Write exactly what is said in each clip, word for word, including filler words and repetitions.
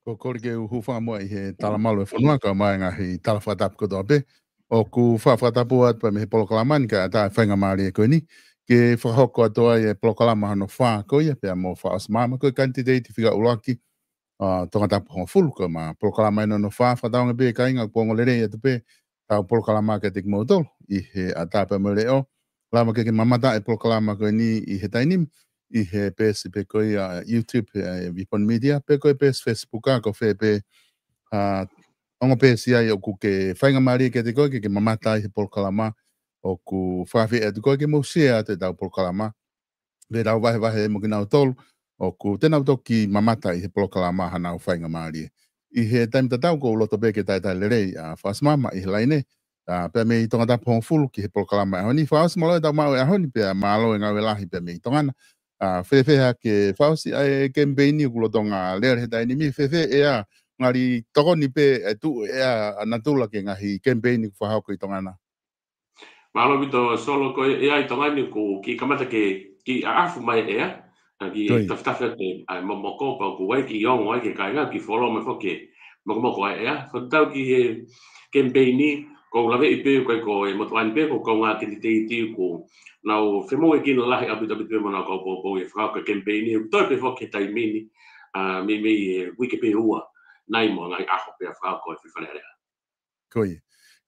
Ko e kole ke u hūfanga muʻa ʻi he talamalu ʻa e fonua kae ʻumaʻā e ngaahi tala fakatapu kotoa pē. ʻOku fakatapu atu pē mei he polokalama ni kae ʻatā e faingamālie ko eni ke fakahoko atu ai e polokalama hono fā ko ia pea mo Faʻaosi Maama ko e kanititeiti fika ʻuluaki ʻa Tongatapu hongofulu ko e ma polokalama ʻeni hono fā. Fakatauange pē kāinga ʻoku ongo lelei atu pē ʻetau polokalama kiate kimoutolu ʻi he ʻatā pea mo e leʻo. Lava ke ke mamata e polokalama ko eni ʻi he taimi ni ʻi he peesi pē ko ia YouTube, ʻa e Vipon Media, pe ko e peesi Facebook ʻa ko fē pē, ʻa, ongo peesi ai ʻoku ke faingamālie kiate koe ke ke mamata ai he polokalama ʻoku fakafeʻao atu koe ke mou share atu ʻetau polokalama. Pea tau vahevahe mo kinautolu ʻoku te nau toki mamata ʻi he polokalama hanau faingamālie. ʻI he taimi tatau ʻoku ou loto pē ke talitali lelei ʻa Faʻaosi Maama ʻi he laine. ʻA, pea mei Tongatapu hongofulu ki he polokalama ʻaho ni. Faʻaosi, mālō e tau maʻu e ʻaho ni pea mālō e ngāue lahi pea mei Tonga na. ʻA, fēfē hake Faʻaosi ʻa e kemipeini ʻoku lolotonga lele he taimi ni, fēfē ʻea, ngali tokoni pē e tuʻu ʻea ʻa natula ki he ngaahi kemipeini ʻoku fakahoko ʻi Tonga na? Mālō ʻaupito Solo, ko e ʻea ʻi Tonga ni ʻoku kiʻi kamata ke kiʻi ʻaʻafu mai e ʻea, ʻa kiʻi tafitafi atu ʻa e momoko pea ʻoku ʻai kiʻi ongo ai ki he kāinga kiʻi folo mai foki e mokomoko ʻa e ʻea. Fakatau ki he kemipeini, ʻoku ou laveʻi pē ko e, ko e motuʻa ni pē ko e kaungā kanititeiti ʻoku nau femoʻuekina lahi ʻaupito ʻaupito pē mo ʻenau kau poupou ʻi he fakahoko e kemipeini, ʻoku toe pē foki he taimi ni, ʻa, meimei he uike pē ʻe ua nai mo e ngaahi ʻaho pea fakahoko e fefalealea. Ko ia.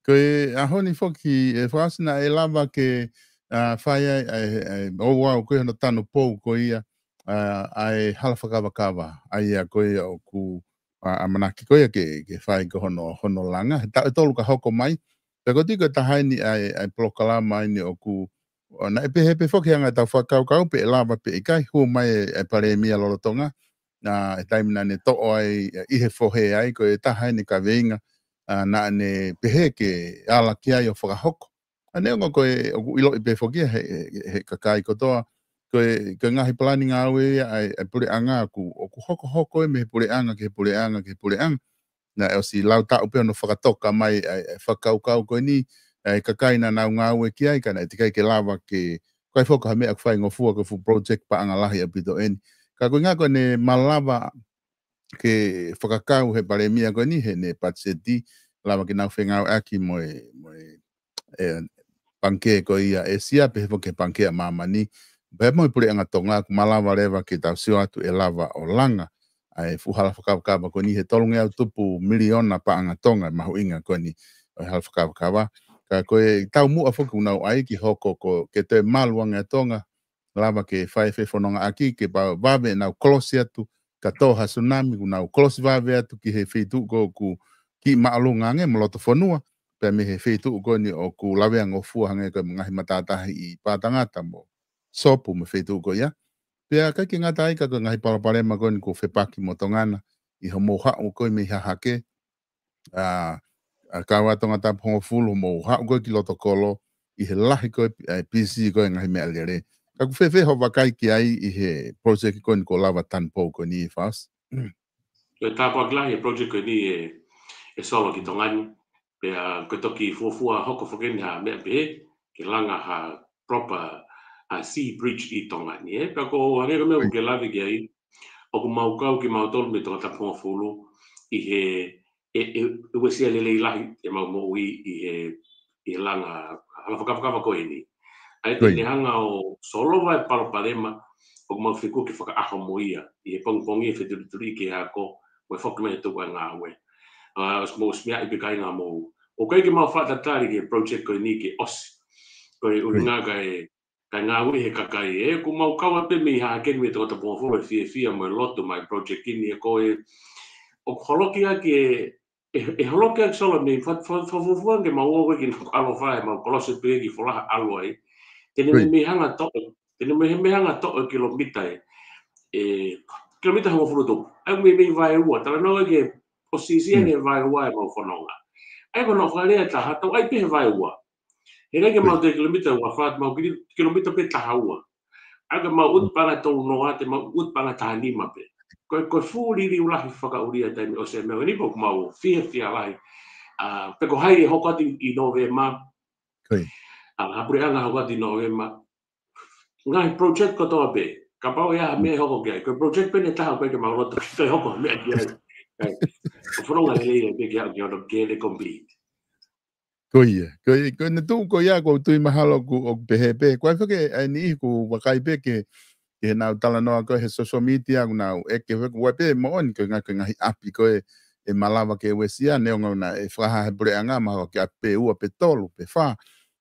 Ko e ʻaho ni foki ʻe Faʻaosi naʻe lava ke, ʻa, fai ai ʻa e, ʻa e, ʻo ʻoku ʻi ai hono tanupou ko ia, ʻa, ʻa e hala fakakavakava, ʻa ia ko ia ʻoku, ʻa, ʻamanaki ko ia ke, ke fai ko hono, hono langa. He taʻu ʻe tolu ka hoko mai, pea ko e tiko taha ʻeni ʻa e, ʻa e polokalama ʻeni ʻoku, ʻo naʻe pehē pē foki anga ʻetau fakakaukau pe ʻe lava pe ʻikai, hū mai e, e Palēmia lolotonga, ʻa, he taimi naʻa ne toʻo ai, ʻa, ʻi he fohe ai, ko e taha ʻeni kaveinga, ʻa, naʻa ne pehē ke ala ki ai ʻo fakahoko. ʻA, neongo ko e, ʻoku ʻiloʻi pē foki ia he, he, he kakai kotoa, ko e, ko e ngaahi palani ngāue ia ʻa e, ʻa e puleʻanga ʻoku, ʻoku hokohoko ʻe mei he puleʻanga ki he puleʻanga ki he puleʻanga. Naʻe ʻosi lau taʻu pē hono fakatoka mai ʻa e, ʻa e fakakaukau ko eni, ʻa e kakai naʻa nau ngāue ki ai, ka naʻe teʻeki ai ke lava ke, ʻikai foki ha meʻa ʻoku faingofua ko e fuʻu project paʻanga lahi ʻaupito ʻeni. Ka ko e ʻuhinga ko ʻene malava ke fakakau he Palēmia ko eni, heʻene patiseti, lava ke nau fengāueʻaki mo e, mo e, e, pangikē ko ia ʻĒsia, pehē foki ki he Pangikē ʻa Māmani, pea mo e Puleʻanga Tonga, ʻoku malava leva ke tau sio atu ʻe lava ʻo langa ʻa e fuʻu hala fakakavakava ko eni he tolungeau tupu miliona paʻanga Tonga, mahuʻinga ko eni ʻo e hala fakakavakava. Ka ko e taumuʻa foki ʻoku nau ʻai ke hoko ko e ke toe malu ange ʻa Tonga, lava ke fai e fefonongaʻaki, kapau vave ʻenau kolosi atu, ka tō ha sunami, ʻoku nau kolosi vave atu ki he feituʻu ko ē ʻoku kiʻi māʻolunga ange mo loto fonua, pea mei he feituʻu ko eni ʻoku laveangofua hangē ko e ngaahi matātahi ʻi Pātangata mo Sopu mo e feituʻu ko ia. Pea ʻikai ke ngata ai ka ko e ngaahi palopalema ko eni kuo fepaki mo Tonga na, ʻi hoʻomou haʻu ko ē mei Hahake, ʻa, ʻa e kau ʻa Tongatapu hongofulu, hoʻomou haʻu ko ē ki loto kolo, ʻi he lahi ko ē ʻa e pisi ko ē ngaahi meʻalele. Ka ʻoku fēfē hoʻo vakai ki ai ʻi he project ko eni kuo lava tanupou ko eni, Faʻaosi? Ko e tāpuaki lahi e project ko eni ʻe, ʻe Solo ki Tonga ni. Pea ko e toki fuofua hoko foki eni ha meʻa pehē, ke langa ha proper, ʻa, sea bridge ʻi Tonga ni, ē? Pea ko e hangē ko e meʻa ʻoku ke lave ki ai, ʻoku mau kau kimautolu mei Tongatapu hongofulu, ʻi he, ʻe, ʻe, ʻe uesia lelei lahi ʻemau moʻui ʻi he, ʻi he langa hala fakakavakava ko eni. ʻA ia te ne hanga ʻo solova e palopalema ʻoku mau fekau ke fakaʻaho mo ia, ʻi he pongipongi ʻi he fetulituli ki he ako, mo e foki mai e tuku ʻa e ngāue. ʻA, ʻosi mou ʻosi meaʻi pē kāinga mou. ʻOku ʻikai ke mau fakatatali ki he project ko eni ke ʻosi. Ko e ʻuhinga kae, kae ngāue he kakai ē, ʻoku mau kau atu pē mei Hahake ni mei Tongatapu hongofulu he fiefia mo e lotu mai project eni ē ko ē. ʻOku holoki ʻaki e, e, e holoki ʻaki Solo mei fa-, fa-, fa-, fuofua ke mau ō ko ē ki Nukuʻalofa ʻemau kolosi pē ki Folaha ʻalu ai. Te ne meimei hanga toʻo, te ne meimei hanga toʻo e kilomita ē. E, kilomita hongofulu tupu. ʻA ia meimei Vaeua, talanoa ke ʻosi ʻosi ange Vaeua ʻemau fononga. ʻA ia ko hono fakalea ʻe taha, tau ʻai pē he Vaeua. He ʻikai ke mau toe kilomita ua fā, mau kili-, kilomita pē taha ua. ʻA ia ka mau ʻutu paʻanga tolu noa, te mau ʻutu paʻanga taha nima pē. Ko e, ko e fuʻu liliu lahi fakaʻuli ʻa e taimi ʻosi e meʻa ni, pea ʻoku mau fiefia lahi. ʻA, pe ko hai ʻe hoko atu ʻi Nōvema. ʻA, ha puleʻanga hoko atu ʻi Nōvema. Ngaahi project kotoa pē. Kapau ʻe ʻi ai ha meʻa ʻe hoko ki ai. Ko e project pē ʻe taha pē ke mau loto ke toe hoko ha meʻa ki ai. ʻIo. ʻO fononga lelei ai pē ke aʻu ki hono kele complete. Ko ia, ko ia, ko ʻene tuʻu ko ia ʻoku ou tui mahalo ʻoku, ʻoku pehē pē. Ko e feke ai ni ʻoku ou vakai pē ke, ke nau talanoa ko ē he social media, ʻoku nau ʻeke feke, ʻoku ʻi ai pē moʻoni ko e ngaahi, ko e ngaahi ʻapi ko ē ʻe malava ke uesia, neongo naʻe fakahā he puleʻanga mahalo ko e ʻapi pē ua pe tolu pe fā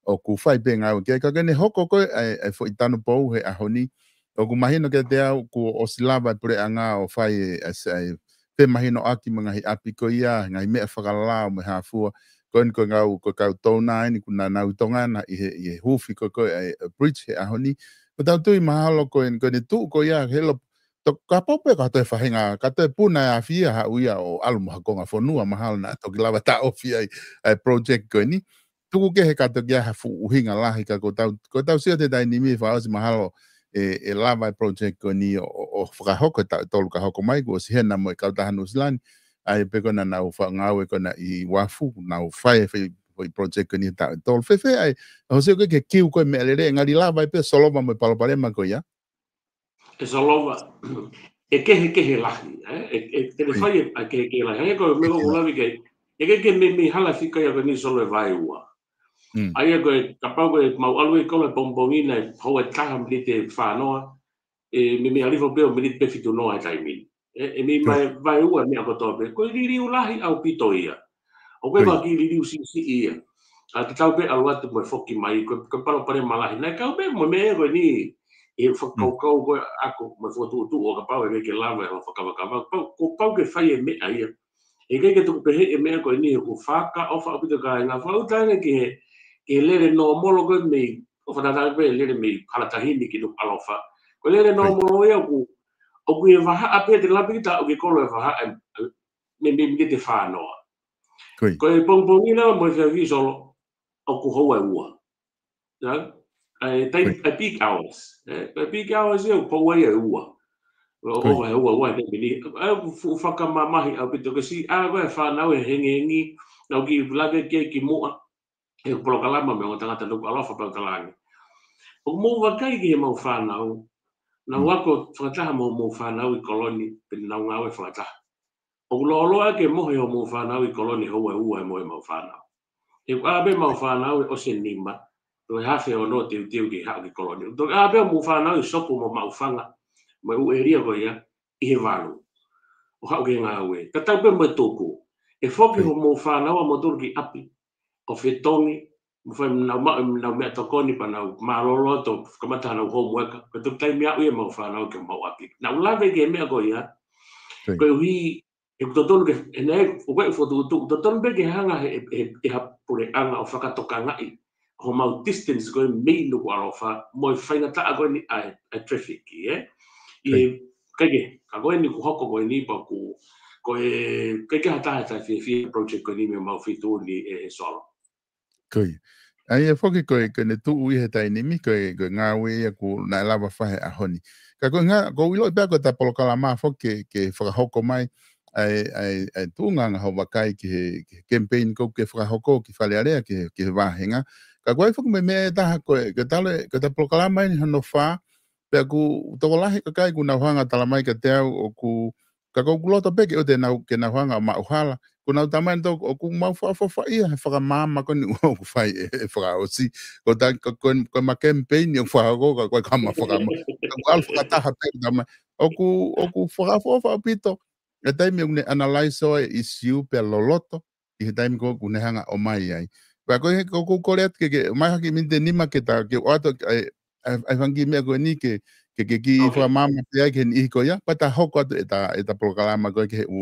ʻoku fai pē ngāue ki ai. Ka ko ʻene hoko ko ē ʻa e, ʻa e foʻi tanupou he ʻaho ni, ʻoku mahino kiate au kuo ʻosi lava e puleʻanga ʻo fai e, e, e femahinoʻaki mo e ngaahi ʻapi ko ia, ngaahi meʻa fakalao mo e hā fua. Ko eni ko e ngāue ko e kau tōna eni ʻoku nau ʻi Tonga na ʻi he, ʻi he huufi ko ē ʻa e, e bridge he ʻaho ni. ʻOku tau tui mahalo ko eni, ko ʻene tuʻu ko ia, he lo, to, kapau pē ka toe faʻahinga, ka toe puna e afi ia, haʻu ia ʻo ʻalu mo ha konga fonua mahalo naʻa toki lava taʻofi ai ʻa e project ko eni. Tuku kehe ka toki ʻi ai ha fuʻu ʻuhinga lahi ka ko ʻetau, ko ʻetau sio he taimi ni fakaʻosi mahalo ʻe, ʻe lava e project ko eni ʻo, ʻo, ʻo fakahoko he taʻu ʻe tolu ka hoko mai, kuo ʻosi hena mo e kautaha Nuʻusila ni, ʻa ia pē ko ē naʻa nau faʻa ngāue ko ena ʻi Uafu, nau fai e foʻi, foʻi project ko eni he taʻu ʻe tolu. Fēfē ai, ʻoku sio ko ē ki he kiu ko ē meʻalele, ngali lava ai pē ʻo solova mo e palopalema ko ia? ʻE solova, ʻe kehekehe lahi, ē? ʻE, ʻe, te ne fai e, ʻa e kehekehe lahi. Hangē ko e meʻa ʻoku ou lave ki ai, ʻe kehekehe mei, mei he hala fika ia ko eni Solo ʻe vaeua. Mm. ʻA ia ko e, kapau ko e mau ʻalu ʻi he kolo he pongipongi naʻe houa ʻe taha miniti ʻe fānoa, ʻe, mei, mei ʻalu hifo pē ʻo miniti pē fitunoa he taimi ni. ʻE, ʻe mei mai vaeua e meʻa kotoa pē. Ko e liliu lahi ʻaupito ia. ʻOku ʻikai ko e kiʻi liliu siʻisiʻi ia. ʻA, tatau pē ʻalu atu mo e foki mai, ko e, ko e palopalema lahi. Naʻe kau pē mo e meʻa ko eni, ʻi he fakakaukau ko ē ʻaʻaku mo e fokotuʻutuʻu ʻo kapau ʻe ʻikai ke lava e hoʻo fakavakavaka. Pau, kuo pau ke fai e meʻa ia. ʻE ʻikai ke tuku pehē e meʻa ko eni he ʻoku fakaʻofa ʻaupito kāinga. Fakaʻuta ange ki he, ki he lele nōmolo ko ē mei, ʻo fakatatau pē lele mei Halatahi ni ki Nukuʻalofa. Ko e lele nōmolo ia ʻoku, ʻoku ʻi he vahaʻa pē te lava pē ke ta aʻu ki kolo he vahaʻa, ē, mei, mei miniti ʻe fānoa. Ko e pongipongi na mo e efiafi Solo, ʻoku houa ʻe ua. ʻA e, ʻa e peak hours. Ē, ko e peak hours ia ʻoku houa ia ʻe ua. ʻO, ʻo houa ʻe ua, ua he taimi ni. ʻA ia ʻoku fuʻu fakamamahi ʻaupito ke si, ʻa ko e fānau ʻe hengihengi, nau kiʻi lave ki ai kimuʻa. ʻE polokalama mei he ongo tangata Nukuʻalofa pau talaange. ʻOku mou vakai ki he mau fānau, nau ako fakataha mo, mo fānau ʻi kolo ni, pea nau ngāue fakataha. ʻOku lōloa ke mohe hoʻomou fānau ʻi kolo ni houa ʻe ua ʻe mohe mau fānau. He ʻoku ʻā pē mau fānau ʻe ʻosi ʻe nima, toe hafe ʻe ono teuteu ke haʻu ki kolo ni. Toe ʻā pē hoʻomou fānau ʻi Sopu mo Maʻufanga, mo e ʻū ʻēlia ko ia, ʻi he valu. ʻO haʻu ki he ngāue. Tatau pē mo e tuku. ʻE foki hoʻomou fānau ʻa moutolu ki ʻapi. ʻO fetongi, mo fai nau ma-, nau meʻatokoni pea nau mālōlō atu, kamata nau homework, pea toki taimi aʻu ia mau fānau ki homau ʻapi. Naʻa ku lave ki he meʻa ko ia, koeʻuhi, ʻoku totonu ke, ʻe ne, ʻoku ʻi ai e fokotuʻutuʻu, totonu pē ke hanga he, he, he ha puleʻanga ʻo fakatokangaʻi homau distance ko ē mei Nukuʻalofa, mo e faingataʻa ko eni ʻa e, ʻa e traffic, ē? ʻIkai ke, ka ko eni kuo hoko ko eni pea ʻoku, ko e, ʻikai ke ha taha ʻe fiefia project ko eni mei homau feituʻu ni ē, ē Solo. Ko ia. ʻA ia foki ko e, ko ʻene tuʻu ʻi he taimi ni, ko e, ko e ngāue ia ʻoku naʻe lava fai he ʻaho ni. Ka ko e ngā, ʻoku ou ʻiloʻi pē ko ʻeta polokalama foki ke, ke fakahoko mai, ʻa e, ʻa e, ʻa e tuʻunga ʻa hoʻo vakai ki he, ki he campaign ʻoku ke fakahoko ki Fale Alea ki he, ki he vāhenga. Ka ko e foki mo e meʻa ʻe taha ko e, ko e tala, ko ʻeta polokalama eni hono fā, pea ʻoku tokolahi e kakai ʻoku nau hanga ʻo talamai kiate au ʻoku, ka ʻoku ou loto pē ke ʻoua te nau, ke nau hanga ʻo maʻuhala. ʻOku nau talamai ʻe nautolu ʻoku mau fakaʻofoʻofa ia he fakamaama ko eni ʻoku fai ʻe, ʻe Fakaʻosi. Ko ta, ko, ko, ko ʻema campaign ʻoku fakahoko ka ko e kama fakama. Ka ʻoku ʻalu fakataha pē ʻoku talamai. ʻOku, ʻoku fakaʻofoʻofa ʻaupito. ʻI he taimi ʻoku ne analyze ʻo e issue pea loloto ʻi he taimi ko ē ʻoku ne hanga ʻo ʻomai ai. Pea ko e, ko, ʻoku ou kole atu ke, ke ʻomai ha kiʻi miniti ʻe nima ke ta, ke ʻoatu, ʻa e, ʻa e, ʻa e fanga kiʻi meʻa ko eni ke, ke, ke kiʻi fakamaama pē ai ki he niʻihi ko ia, pea ta hoko atu ʻeta, ʻeta polokalama ko ē ki he ʻū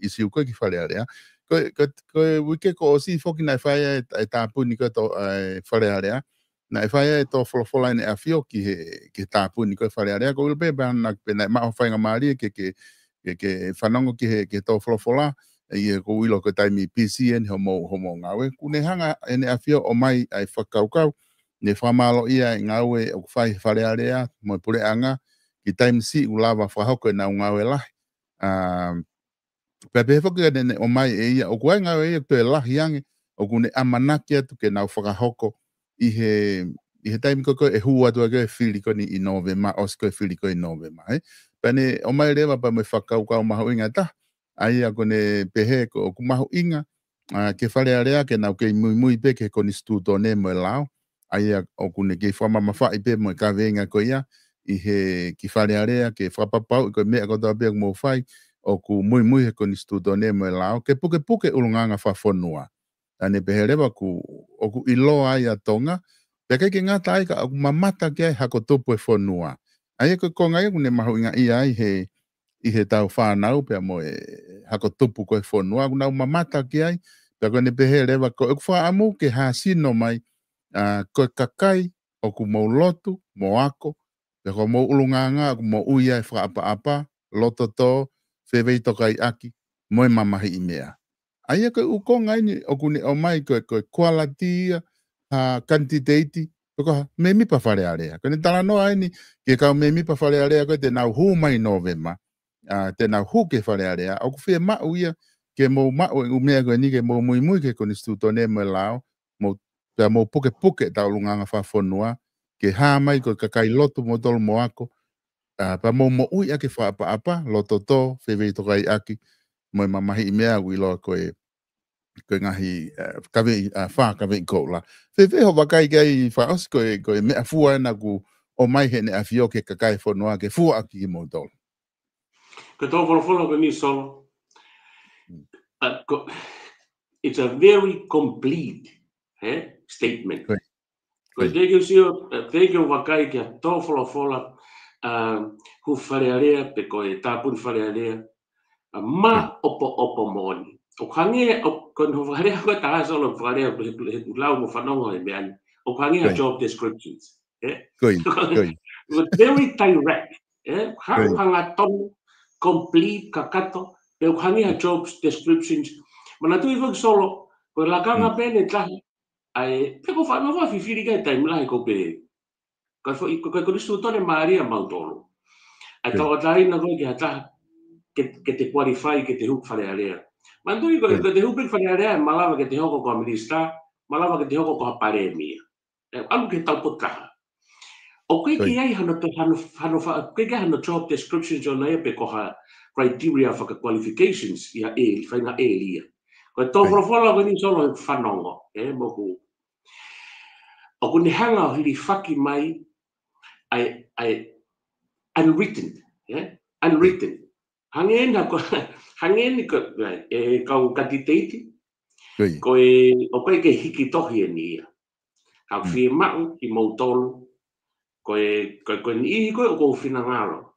issue ko ē ki Fale Alea. Ko e, ko e, ko e uike kuo ʻosi foki naʻe fai ai e, e tāpuni ko ē ʻo e, ʻa e Fale Alea. Naʻe fai ai e tō folofola ʻEne ʻAfio ki he, ki he tāpuni ko ē Fale Alea, ʻoku ou ʻilo pē, pea naʻa, pea naʻe maʻu ha faingamālie ke, ke, ke, ke fanongo ki he, ki he tō folofola, ʻa ia ʻoku ou ʻilo ko e taimi pisi eni hoʻomou, hoʻomou ngāue. ʻOku ne hanga ʻEne ʻAfio ʻo ʻomai ʻa e fakakaukau, ne fakamālōʻia e ngāue ʻoku fai he Fale Alea, mo e puleʻanga, ki he taimi siʻi ʻoku lava fakahoko ʻenau ngāue lahi. ʻA, pea pehē foki ʻene, ʻene ʻomai ʻe ia, ʻoku ʻi ai e ngāue ia ʻoku toe lahi ange, ʻoku ne ʻamanaki atu ke nau fakahoko ʻi he, ʻi he taimi ko ē ʻe hū atu ai ko ē e fili ko eni ʻi Nōvema, ʻosi ko ē e fili ko ē ʻi Nōvema, ē. Pea ne ʻomai leva pea mo e fakakaukau mahuʻinga ʻe taha, ʻA ia ʻoku ne pehē ko ʻoku mahuʻinga, ʻa, ke Fale Alea ke nau kei muimui pē ki he konisitūtone mo e lao. ʻA ia ʻoku ne kei fakamamafaʻi pē mo e kaveinga ko ia ʻi he ki Fale Alea ke fakapapauʻi ko e meʻa kotoa pē ʻoku mou fai ʻoku muimui he konisitūtone mo e lao, ke pukepuke ʻulungaanga fakafonua. ʻA ia ne pehē leva ʻoku, ʻoku ʻiloa ai ʻa Tonga, pea ʻikai ke ngata ai ka ʻoku mamata ki ai hako tupu e fonua. ʻA ia ko e konga ia ʻoku ne mahuʻingaʻia ai he, ʻi he tau fānau pea mo e hako tupu ko e fonua, ʻoku nau mamata ki ai, pea ko ʻene pehē leva ko ʻeku fakaʻamu ke hāsino mai, ʻa, ko e kakai ʻoku mou lotu, mou ako, pea ko homou ʻulungaanga ʻoku moʻui ai e fakaʻapaʻapa, lototō, feveitokaiʻaki, mo e mamahiʻi meʻa. ʻA ia ko e ʻū konga eni ʻoku ne ʻomai ko e, ko e kualiti ia ha kanititeiti, pe ko ha mēmipa Fale Alea. Ko ʻene talanoa eni ki he kau mēmipa Fale Alea ko ē te nau hū mai Nōvema, ʻa, te nau hū ki Fale Alea, ʻoku fiemaʻu ia ke mou maʻu e ʻū meʻa ko eni ke mou muimui ki he konisitūtone mo e lao, mou, pea mou pukepuke ʻetau ʻulungaanga fakafonua, ke hā mai ko e kakai lotu moutolu mo ako, ʻa, pea mou moʻui ʻaki e fakaʻapaʻapa, lototō, feveitokaiʻaki, mo e mamahiʻi meʻa ʻoku ʻiloa ko e, ko e ngaahi, ʻa, kaveʻi, ʻa, fā kaveʻi koula. Fēfē hoʻo vakai ki ai Fakaʻosi, ko e, ko e meʻafua ena ʻoku ʻomai heʻene ʻAfio ki he kakai e fonua ke fua ʻaki kimoutolu? Ko e tō folofola ko eni Solo. Mm. ʻA, ko, it's a very complete, eh, statement. Ko ia. Ko ia. Teʻeki ke u sio, eh, teʻeki ke u vakai ki ha tō folofola, ʻa, hu Fale Alea, pe ko e tāpuni Fale Alea, ʻa, ma Ko ia. ʻopoʻopo moʻoni. ʻOku hangē, ʻo, ko hono fakalea ko ē ʻa Solo, fakalea he, he, he lau mo fanongo he meʻa ni. ʻOku hangē ha Ko ia. job descriptions. Eh? Ko ia, ko ia. Very direct. Eh? Ko ia. Hau hangatonu, complete, kakato, pea ʻoku hangē ha job descriptions. Manatuʻi foki Solo, ko e lakanga Mm. pē eni ʻe taha, ʻa e, pea ʻoku ou faʻa nofo ʻo fifili ki ai he taimi lahi ʻoku ou pehē. Ko e foʻi, ko e, ko e konisitūtone mālie ʻamautolu. ʻA e Ko ia. tauʻatāina ko ē ki ha taha, ke, ke te qualify, ke te hū ki Fale Alea. Manatuʻi ko e, Ko ia. ke te hū pē ki Fale Alea, ʻe malava ke te hoko ko ha minisitā, malava ke te hoko ko ha palēmia. ʻE, ʻalu ki he taupotu taha. ʻOku ʻikai ke ʻi ai hano to-, hano, hano fa-, ʻoku ʻikai ke ʻi ai hano job description ʻo ia pe ko ha criteria faka-qualifications ʻi ha ʻē-, faʻahinga ʻēlia. Ko e tō folofola ko eni Solo he fanongo, ʻe, moʻoku. ʻOku ne hanga ʻo hilifaki mai, ʻa e, ʻa e unwritten, ʻe, unwritten. Hangē ena ko, hangē eni ko, ʻe, kau kanititeiti, Ko ia. ko e, ʻoku ʻikai ke hiki tohi eni ia. Ka Mm. fiemaʻu kimoutolu, ko e, ko e, ko e niʻihi ko ē ʻoku ou finangalo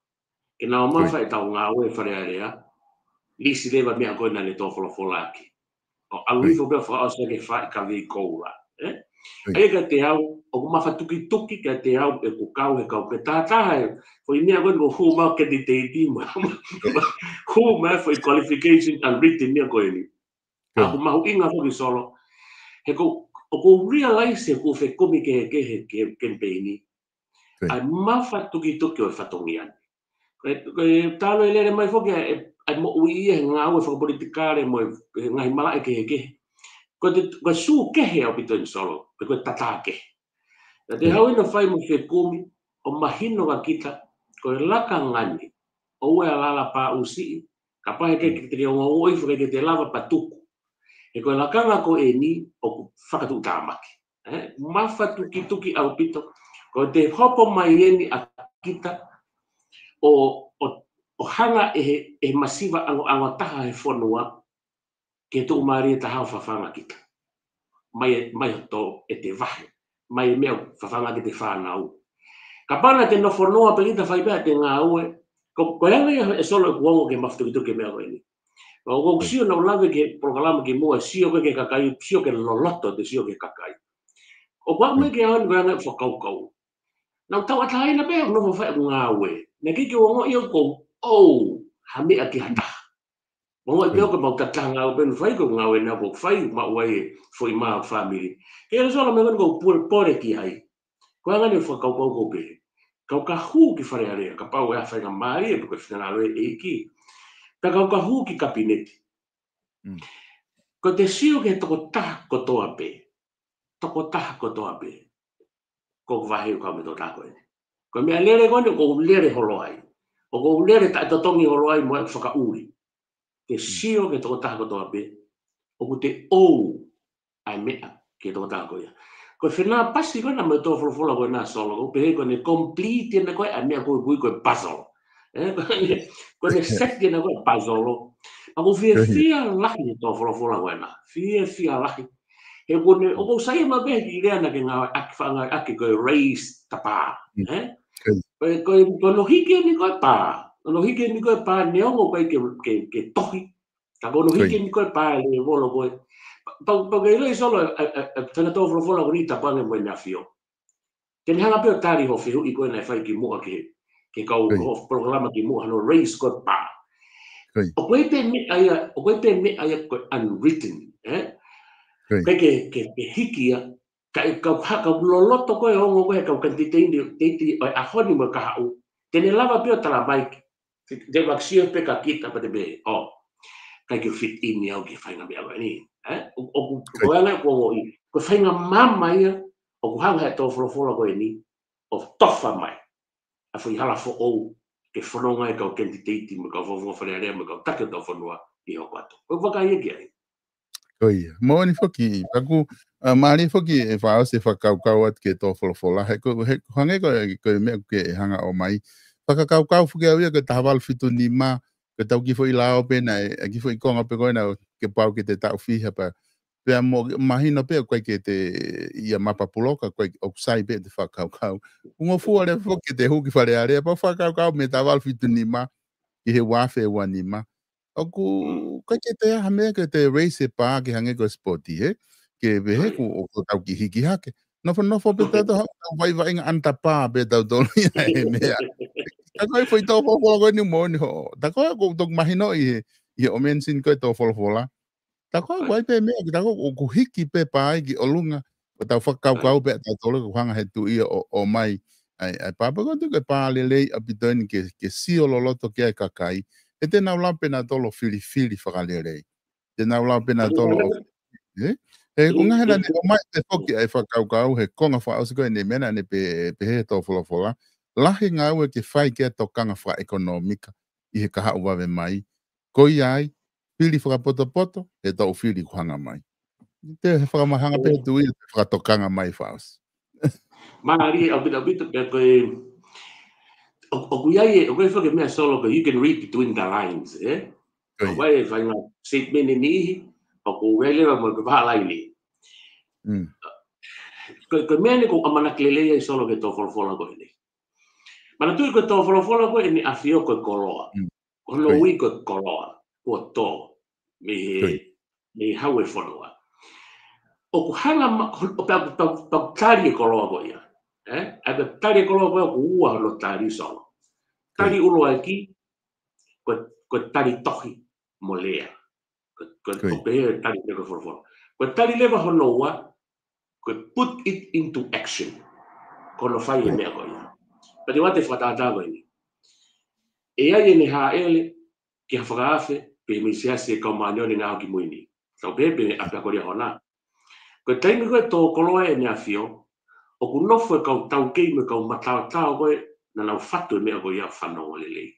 ke nau Ko ia. mafa ʻetau ngāue Fale Alea, lisi leva meʻa ko ē naʻa ne tō folofola ʻaki. ʻO ʻalu Ko ia. hifo pē ʻo fakaʻosi ʻaki e fā kaveʻi koula. ʻE? Ko ia. ʻA ia kiate au, ʻoku mafatukituki kiate au ʻeku kau he kau ke tātāha e foʻi meʻa ko ē ʻoku hū mai ʻo kanititeiti mo, hū mai foʻi qualification unwritten ia ko eni. Ko ia. ʻOku mahuʻinga foki Solo. He ʻoku, ʻoku ou realize he ʻoku ou fekumi kehekehe ki he kemipeini. Ko ia. ʻA e mafatukituki ʻo e fatongia ni. Ko e, ko e talu e lele mai foki ʻa e, ʻa e moʻui ia he ngāue fakapolitikale mo e, he ngaahi malaʻe kehekehe. Ko e te, ko e sū kehe ʻaupito eni Solo, pe ko e tatā kehe. Naʻa te Mm. haʻu eni ʻo fai mo fekumi, ʻo mahino kia kita, ko e lakanga ni, ʻoua ʻe alala pāʻusiʻi, kapau he ʻikai Mm. ke te ongoʻi foki ke te lava pea tuku. He ko e lakanga ko eni ʻoku fakatuʻutāmaki. ʻE, mafatukituki ʻaupito, ko e te hopo mai eni ʻa kita ʻo, ʻo, ʻo hanga ʻe he, ʻe he masiva ʻangoʻango taha he fonua, ke tuʻumālie taha ʻo fafanga kita. Mai e, mai hoto ʻete vahe. Mai e meʻa ʻo fafanga ki heʻete fānau. Kapau naʻa te nofo noa pē kita fai pē ʻete ngāue. Ko, ko e anga ia ʻe Solo ʻeku ongo ki he mafatukituki ki he meʻa ko eni. Ko, ko Mm. sio naʻa ku lave ki he polokalama kimuʻa, sio ki he kakai, sio ki he loloto ʻete sio ki he kakai. ʻOku ou Mm. meʻa ke aon ko e anga e fakakaukau. Naʻa ku tauʻatāina pē ʻeku nofo fai ʻeku ngāue. Naʻe ʻikai ke u ongoʻi au ʻoku ou ʻoua ha meʻa ki ha taha. Mo e pea Mm. ko mau tatanga au pē naʻa ku fai ko e ngāue naʻa ku fai maʻu ai e foʻi mā ʻo e fāmili. Ke ʻe Solo meʻa ko eni ʻoku ou pole, pole ki ai. Ko e anga eni e fakakaukau ʻoku ou pehē. Kau ka hū ki Fale Alea, kapau ʻe ʻi ai ha faingamālie pe ko e finangalo e ʻEiki. Pea kau ka hū ki kapineti. Mm. Ko ʻete sio ki he tokotaha kotoa pē. Tokotaha kotoa pē. Ko ʻeku vahe ʻoku ou kau mo e tokotaha ko eni. Ko e meʻalele ko eni ʻoku ou lele holo ai. ʻOku ou lele taʻetotongi holo ai mo e fakaʻuli. ke sio ki he tokotaha kotoa pē, ʻoku te ʻoua ʻa e meʻa ki he tokotaha ko ia. Ko e fenāpasi ko ena mo e tō folofola ko ena Solo, ʻoku pehē ko ʻene complete ena ko ē ʻa e meʻa ko ē ʻoku ui ko e puzzle. ʻE, ko ʻene, ko ʻene set ena ko e puzzle. ʻOku fiefia lahi e tō folofola ko ena. Fiefia lahi. He ko ʻene, ʻoku sai ma pē ki lea na ke ngāueʻaki, faʻa ngāueʻaki ko e raise the bar. ʻE? Ko e, ko e, ko hono hiki eni ko e pā. Hono hiki eni ko e pā, neongo ko e ke, ke, ke tohi. Ka ko hono hiki eni ko e pā e lēvolo ko ē. Pau, pau ke ʻilo ʻe Solo, e, e, e, tana tō folofola ko eni tapu ange mo ʻEne ʻAfio. Te ne hanga pē ʻo tali hoʻo fehuʻi ko ē naʻe fai kimuʻa ki he, ki he kau hoʻo polokalama kimuʻa, hono raise ko e pā. ʻOku ʻi ai pē meʻa ia, ʻoku ʻi ai pē meʻa ia ko e unwritten, ʻe? ʻOku ʻikai ke, ke, ke hiki ia, ka ʻi he kau ha, kau loloto ko ē ongo ko ē he kau kanititeiti ʻo e ʻaho ni mo e kahaʻu. Te ne lava pē ʻo tala mai, te, te vaksio pē ka kita pate pē. ʻO, ʻikai ke fit in au ki he faʻahinga meʻa ko eni. ʻE? ʻO, ʻoku, ko e anga ʻoku ongoʻi. Ko e faʻahinga mama ia, ʻoku hanga he tō folofola ko eni, ʻo tofa mai. ʻA e foʻi hala foʻou, ke fononga e kau kanititeiti, mo e kau fakafofonga Fale Alea, mo e kau taki ʻo e fonua, ʻi he hoko atu. Ko e vakai ia ki ai. Ko ia. Moʻoni foki, paku, ʻa, mālie foki ʻe Faʻaosi e fakakaukau atu ki he tō folofola. He ko, he, hangē ko, ko e meʻa ke hanga ʻo mai. Fakakaukau foki au ia ko e taha valu fitu nima, ko e tau kiʻi foʻi lao pē naʻe, ʻa e kiʻi foʻi konga pē ko ena, ke pau ke te taʻu fiha pē. Pea mo, mahino pē ʻoku ʻikai ke te ia mapa puloka, ko e ʻoku sai pē te fakakaukau. Ngofua leva foki ke te hū ki Fale Alea, pea fakakaukau mei he taha valu fitu nima, ki he ua afe ua nima. ʻOku, ʻikai ke te aha meʻa ke te raise e pā ke hangē ko e sipoti, he? Ke pehē ʻoku, ʻoku tau kiʻi hiki hake. Nofonofo pē tautolu, tau vaʻinga ʻanitapā pē tautolu ia he meʻa. Ka ko e foʻi tō folofola ko eni moʻoni hoʻo. Ta ko ē ʻoku toki mahinoʻi he, ʻi he ʻo mention ko e tō folofola. Ta ko ē ʻoku ʻi ai pē meʻa, ta ko ē ʻoku hiki pē pā ia ki ʻolunga, ko ʻetau fakakaukau pē tautolu ʻoku hanga he Tuʻi ia ʻo, ʻo mai. ʻAi, ʻai pā pē ko e tuʻu ke pā lelei ʻaupito eni ke, ke sio loloto ki ai e kakai. He te nau lava pē nautolu ʻo filifili fakalelei. Te nau lava pē nautolu ʻo, ʻe? He ko e ngaahi ʻa ʻene ʻomai pē foki ʻa e fakakaukau he konga fakaʻosi ko eni meʻa naʻa ne pehē, pehē he tō folofola. Lahi e ngāue ke fai ki he tokanga fakaʻekonōmika ʻi he kahaʻu vave mai. Ko ia ai, fili fakapotopoto, he toʻu fili kuo hanga mai. Te fakamahanga pē Tuʻi ia, te fakatokanga mai Faʻaosi. Mālie ʻaupito, ʻaupito, pea ko e, ʻo, ʻoku ʻi ai e, ʻoku ʻi ai foki e meʻa Solo ko e, you can read between the lines, ʻe? ʻOku ʻi ai e faʻahinga statement ʻe niʻihi, ʻoku ʻi ai leva mo e vahaʻa laine. Ko, ko e meʻa eni ʻoku ou ʻamanaki lelei ai Solo ki he tō folofola ko eni. Manatuʻi ko e tō folofola ko ʻEne ʻAfio ko e koloa. Ko hono ui ko e koloa, kuo tō, mei he, mei he hau e fonua. ʻOku hanga ma, ʻo pea, pea, pea tali e koloa ko ia. ʻE? ʻA e tali e koloa ko ia, ʻoku ua hono tali Solo. Tali ʻuluaki, ko, ko e tali tohi mo lea. Ko, ko, ko e pehē tali leva folofola. Ko e tali leva hono ua, ko e put it into action. Ko hono fai e meʻa ko ia. Pea te u ʻoatu e fakatātā ko eni. ʻE ʻi ai ʻene hāʻele ki ha fakaafe, pe mei he siasi e kau māʻoniʻoni ngāue ki mui ni. Tau pehē pē ʻa pea ko lia hona. Ko e taimi ko ē tō koloa ʻEne ʻAfio, ʻoku nofo e kau taukei mo e kau mataotao ko ē naʻa nau fatu e meʻa ko ia fanongo lelei.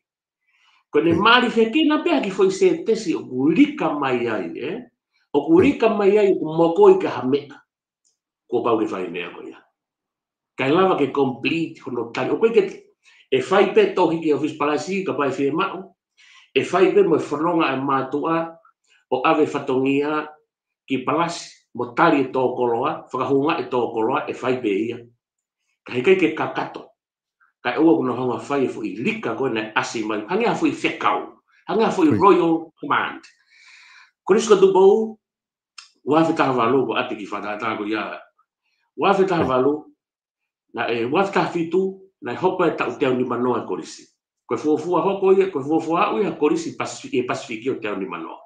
Ko ʻene mali fekina pē ha kiʻi foʻi sētesi ʻoku lika mai ai, ʻe? ʻOku lika mai ai ʻoku mokoi ki ha meʻa. Kuo pau ke fai e meʻa ko ia. Kae lava ke complete hono tali. ʻOku ʻikai ke, ʻe fai pē tohi ki he ʻōfisi palasi kapau ʻe fiemaʻu. ʻE fai pē mo e fononga ʻa e mātuʻa ʻo ʻave fatongia ki palasi mo tali e tō koloa, fakahūnga e tō koloa, ʻe fai pē ia. Ka heʻikai ke kakato. Kae ʻoua kuo nau hanga fai e foʻi lika ko ē naʻe ʻasi mai. Hangē ha foʻi fekau. Hangē ha foʻi royal command. Kolisi ko Tupou, ua afe taha valu ko ʻati ki fakatātā ko ia. Ua afe taha valu, naʻe, ua afe taha fitu, naʻe hoko e taʻu teau nima noa e kolisi. Ko e fuofua hoko ia, ko e fuofua aʻu ia ha kolisi Pasifi-, ʻi he Pasifiki ʻo teau nima noa.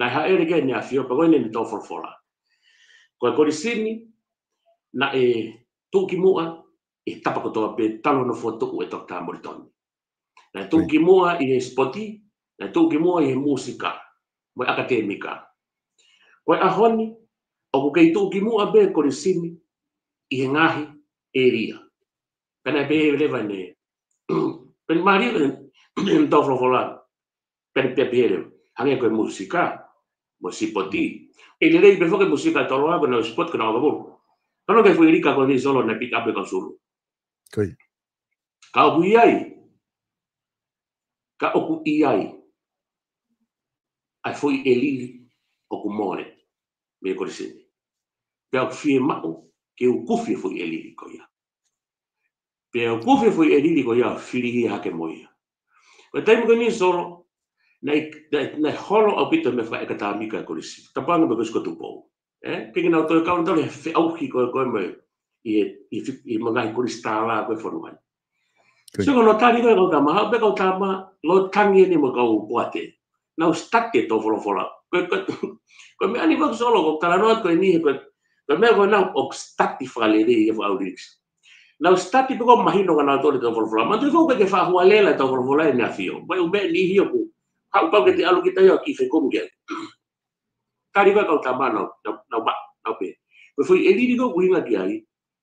Naʻe hāʻele ki ai ʻEne ʻAfio, pea ko eni ʻene tō folofola. Ko e kolisi ni, naʻe tuʻukimuʻa ʻi he tapa kotoa pē talu hono fokotuʻu ʻe Toketā Molitoni. Naʻe tuʻukimuʻa ʻi he sipoti, naʻe tuʻukimuʻa ʻi he mūsika, mo e ʻakatemika. Ko e ʻaho ni, ʻoku kei tuʻukimuʻa pē e kolisi ni ʻi he ngaahi ʻēlia. Pea naʻe pehē leva ʻene, pea mālie ʻene tō folofola. Pea, pea pehē leva. Hangē ko e musika, mo e sipoti. ʻE lelei pē foki e musika ʻa Toloa, ko ʻenau sipoti, ko ʻenau ʻakapulu. Ka ʻoku ʻi ai e foʻi lika ko eni Solo naʻe pick up ʻe he kau Sulu. Ko ia. Ka ʻoku ʻi ai. Ka ʻoku ʻi ai. ʻA e foʻi ʻelili ʻoku mole mei he kolisi ni. Pea ʻoku fiemaʻu ke u kufi e foʻi ʻelili ko ia. Pea u kufi e foʻi ʻelili ko ia, fili hake mo ia. Ko e taimi ko eni Solo, naʻe, naʻe, naʻe holo ʻaupito e meʻa fakaʻekatamika ʻa e kolisi. Tapu ange mo e Kolisi ko Tupou. ʻE, ke ke nau toe kau nau tali he feʻauhi ko ē, ko ē mo e, ʻi he, ʻi he, ʻi he ngaahi kolisi tālā ko ē fonua ni. Ko ia. So ko hono tali ko ē kau tama, haʻu pē kau tama, lo tangi eni mo e kau poate. Nau study e tō folofola. Ko e, ko e, ko e meʻa ni ko ē Solo, ko e talanoa ko eni he ko e, ko e meʻa ko ē nau ʻoku study fakalelei e fakaʻauliliki. Nau study pē ko e mahino ka nau tō le tō folofola. Manatuʻi ko ē ke faʻa hualela e tō folofola ʻEne ʻAfio. Ko e ʻū meʻa ni ʻoku haʻu pau ke te ʻalu kita ia ki fekumi ke. Tali ko ē kau tama nau, nau, nau ma, nau pē. Ko e foʻi ʻelili ko ē ʻoku ʻuhinga ki ai,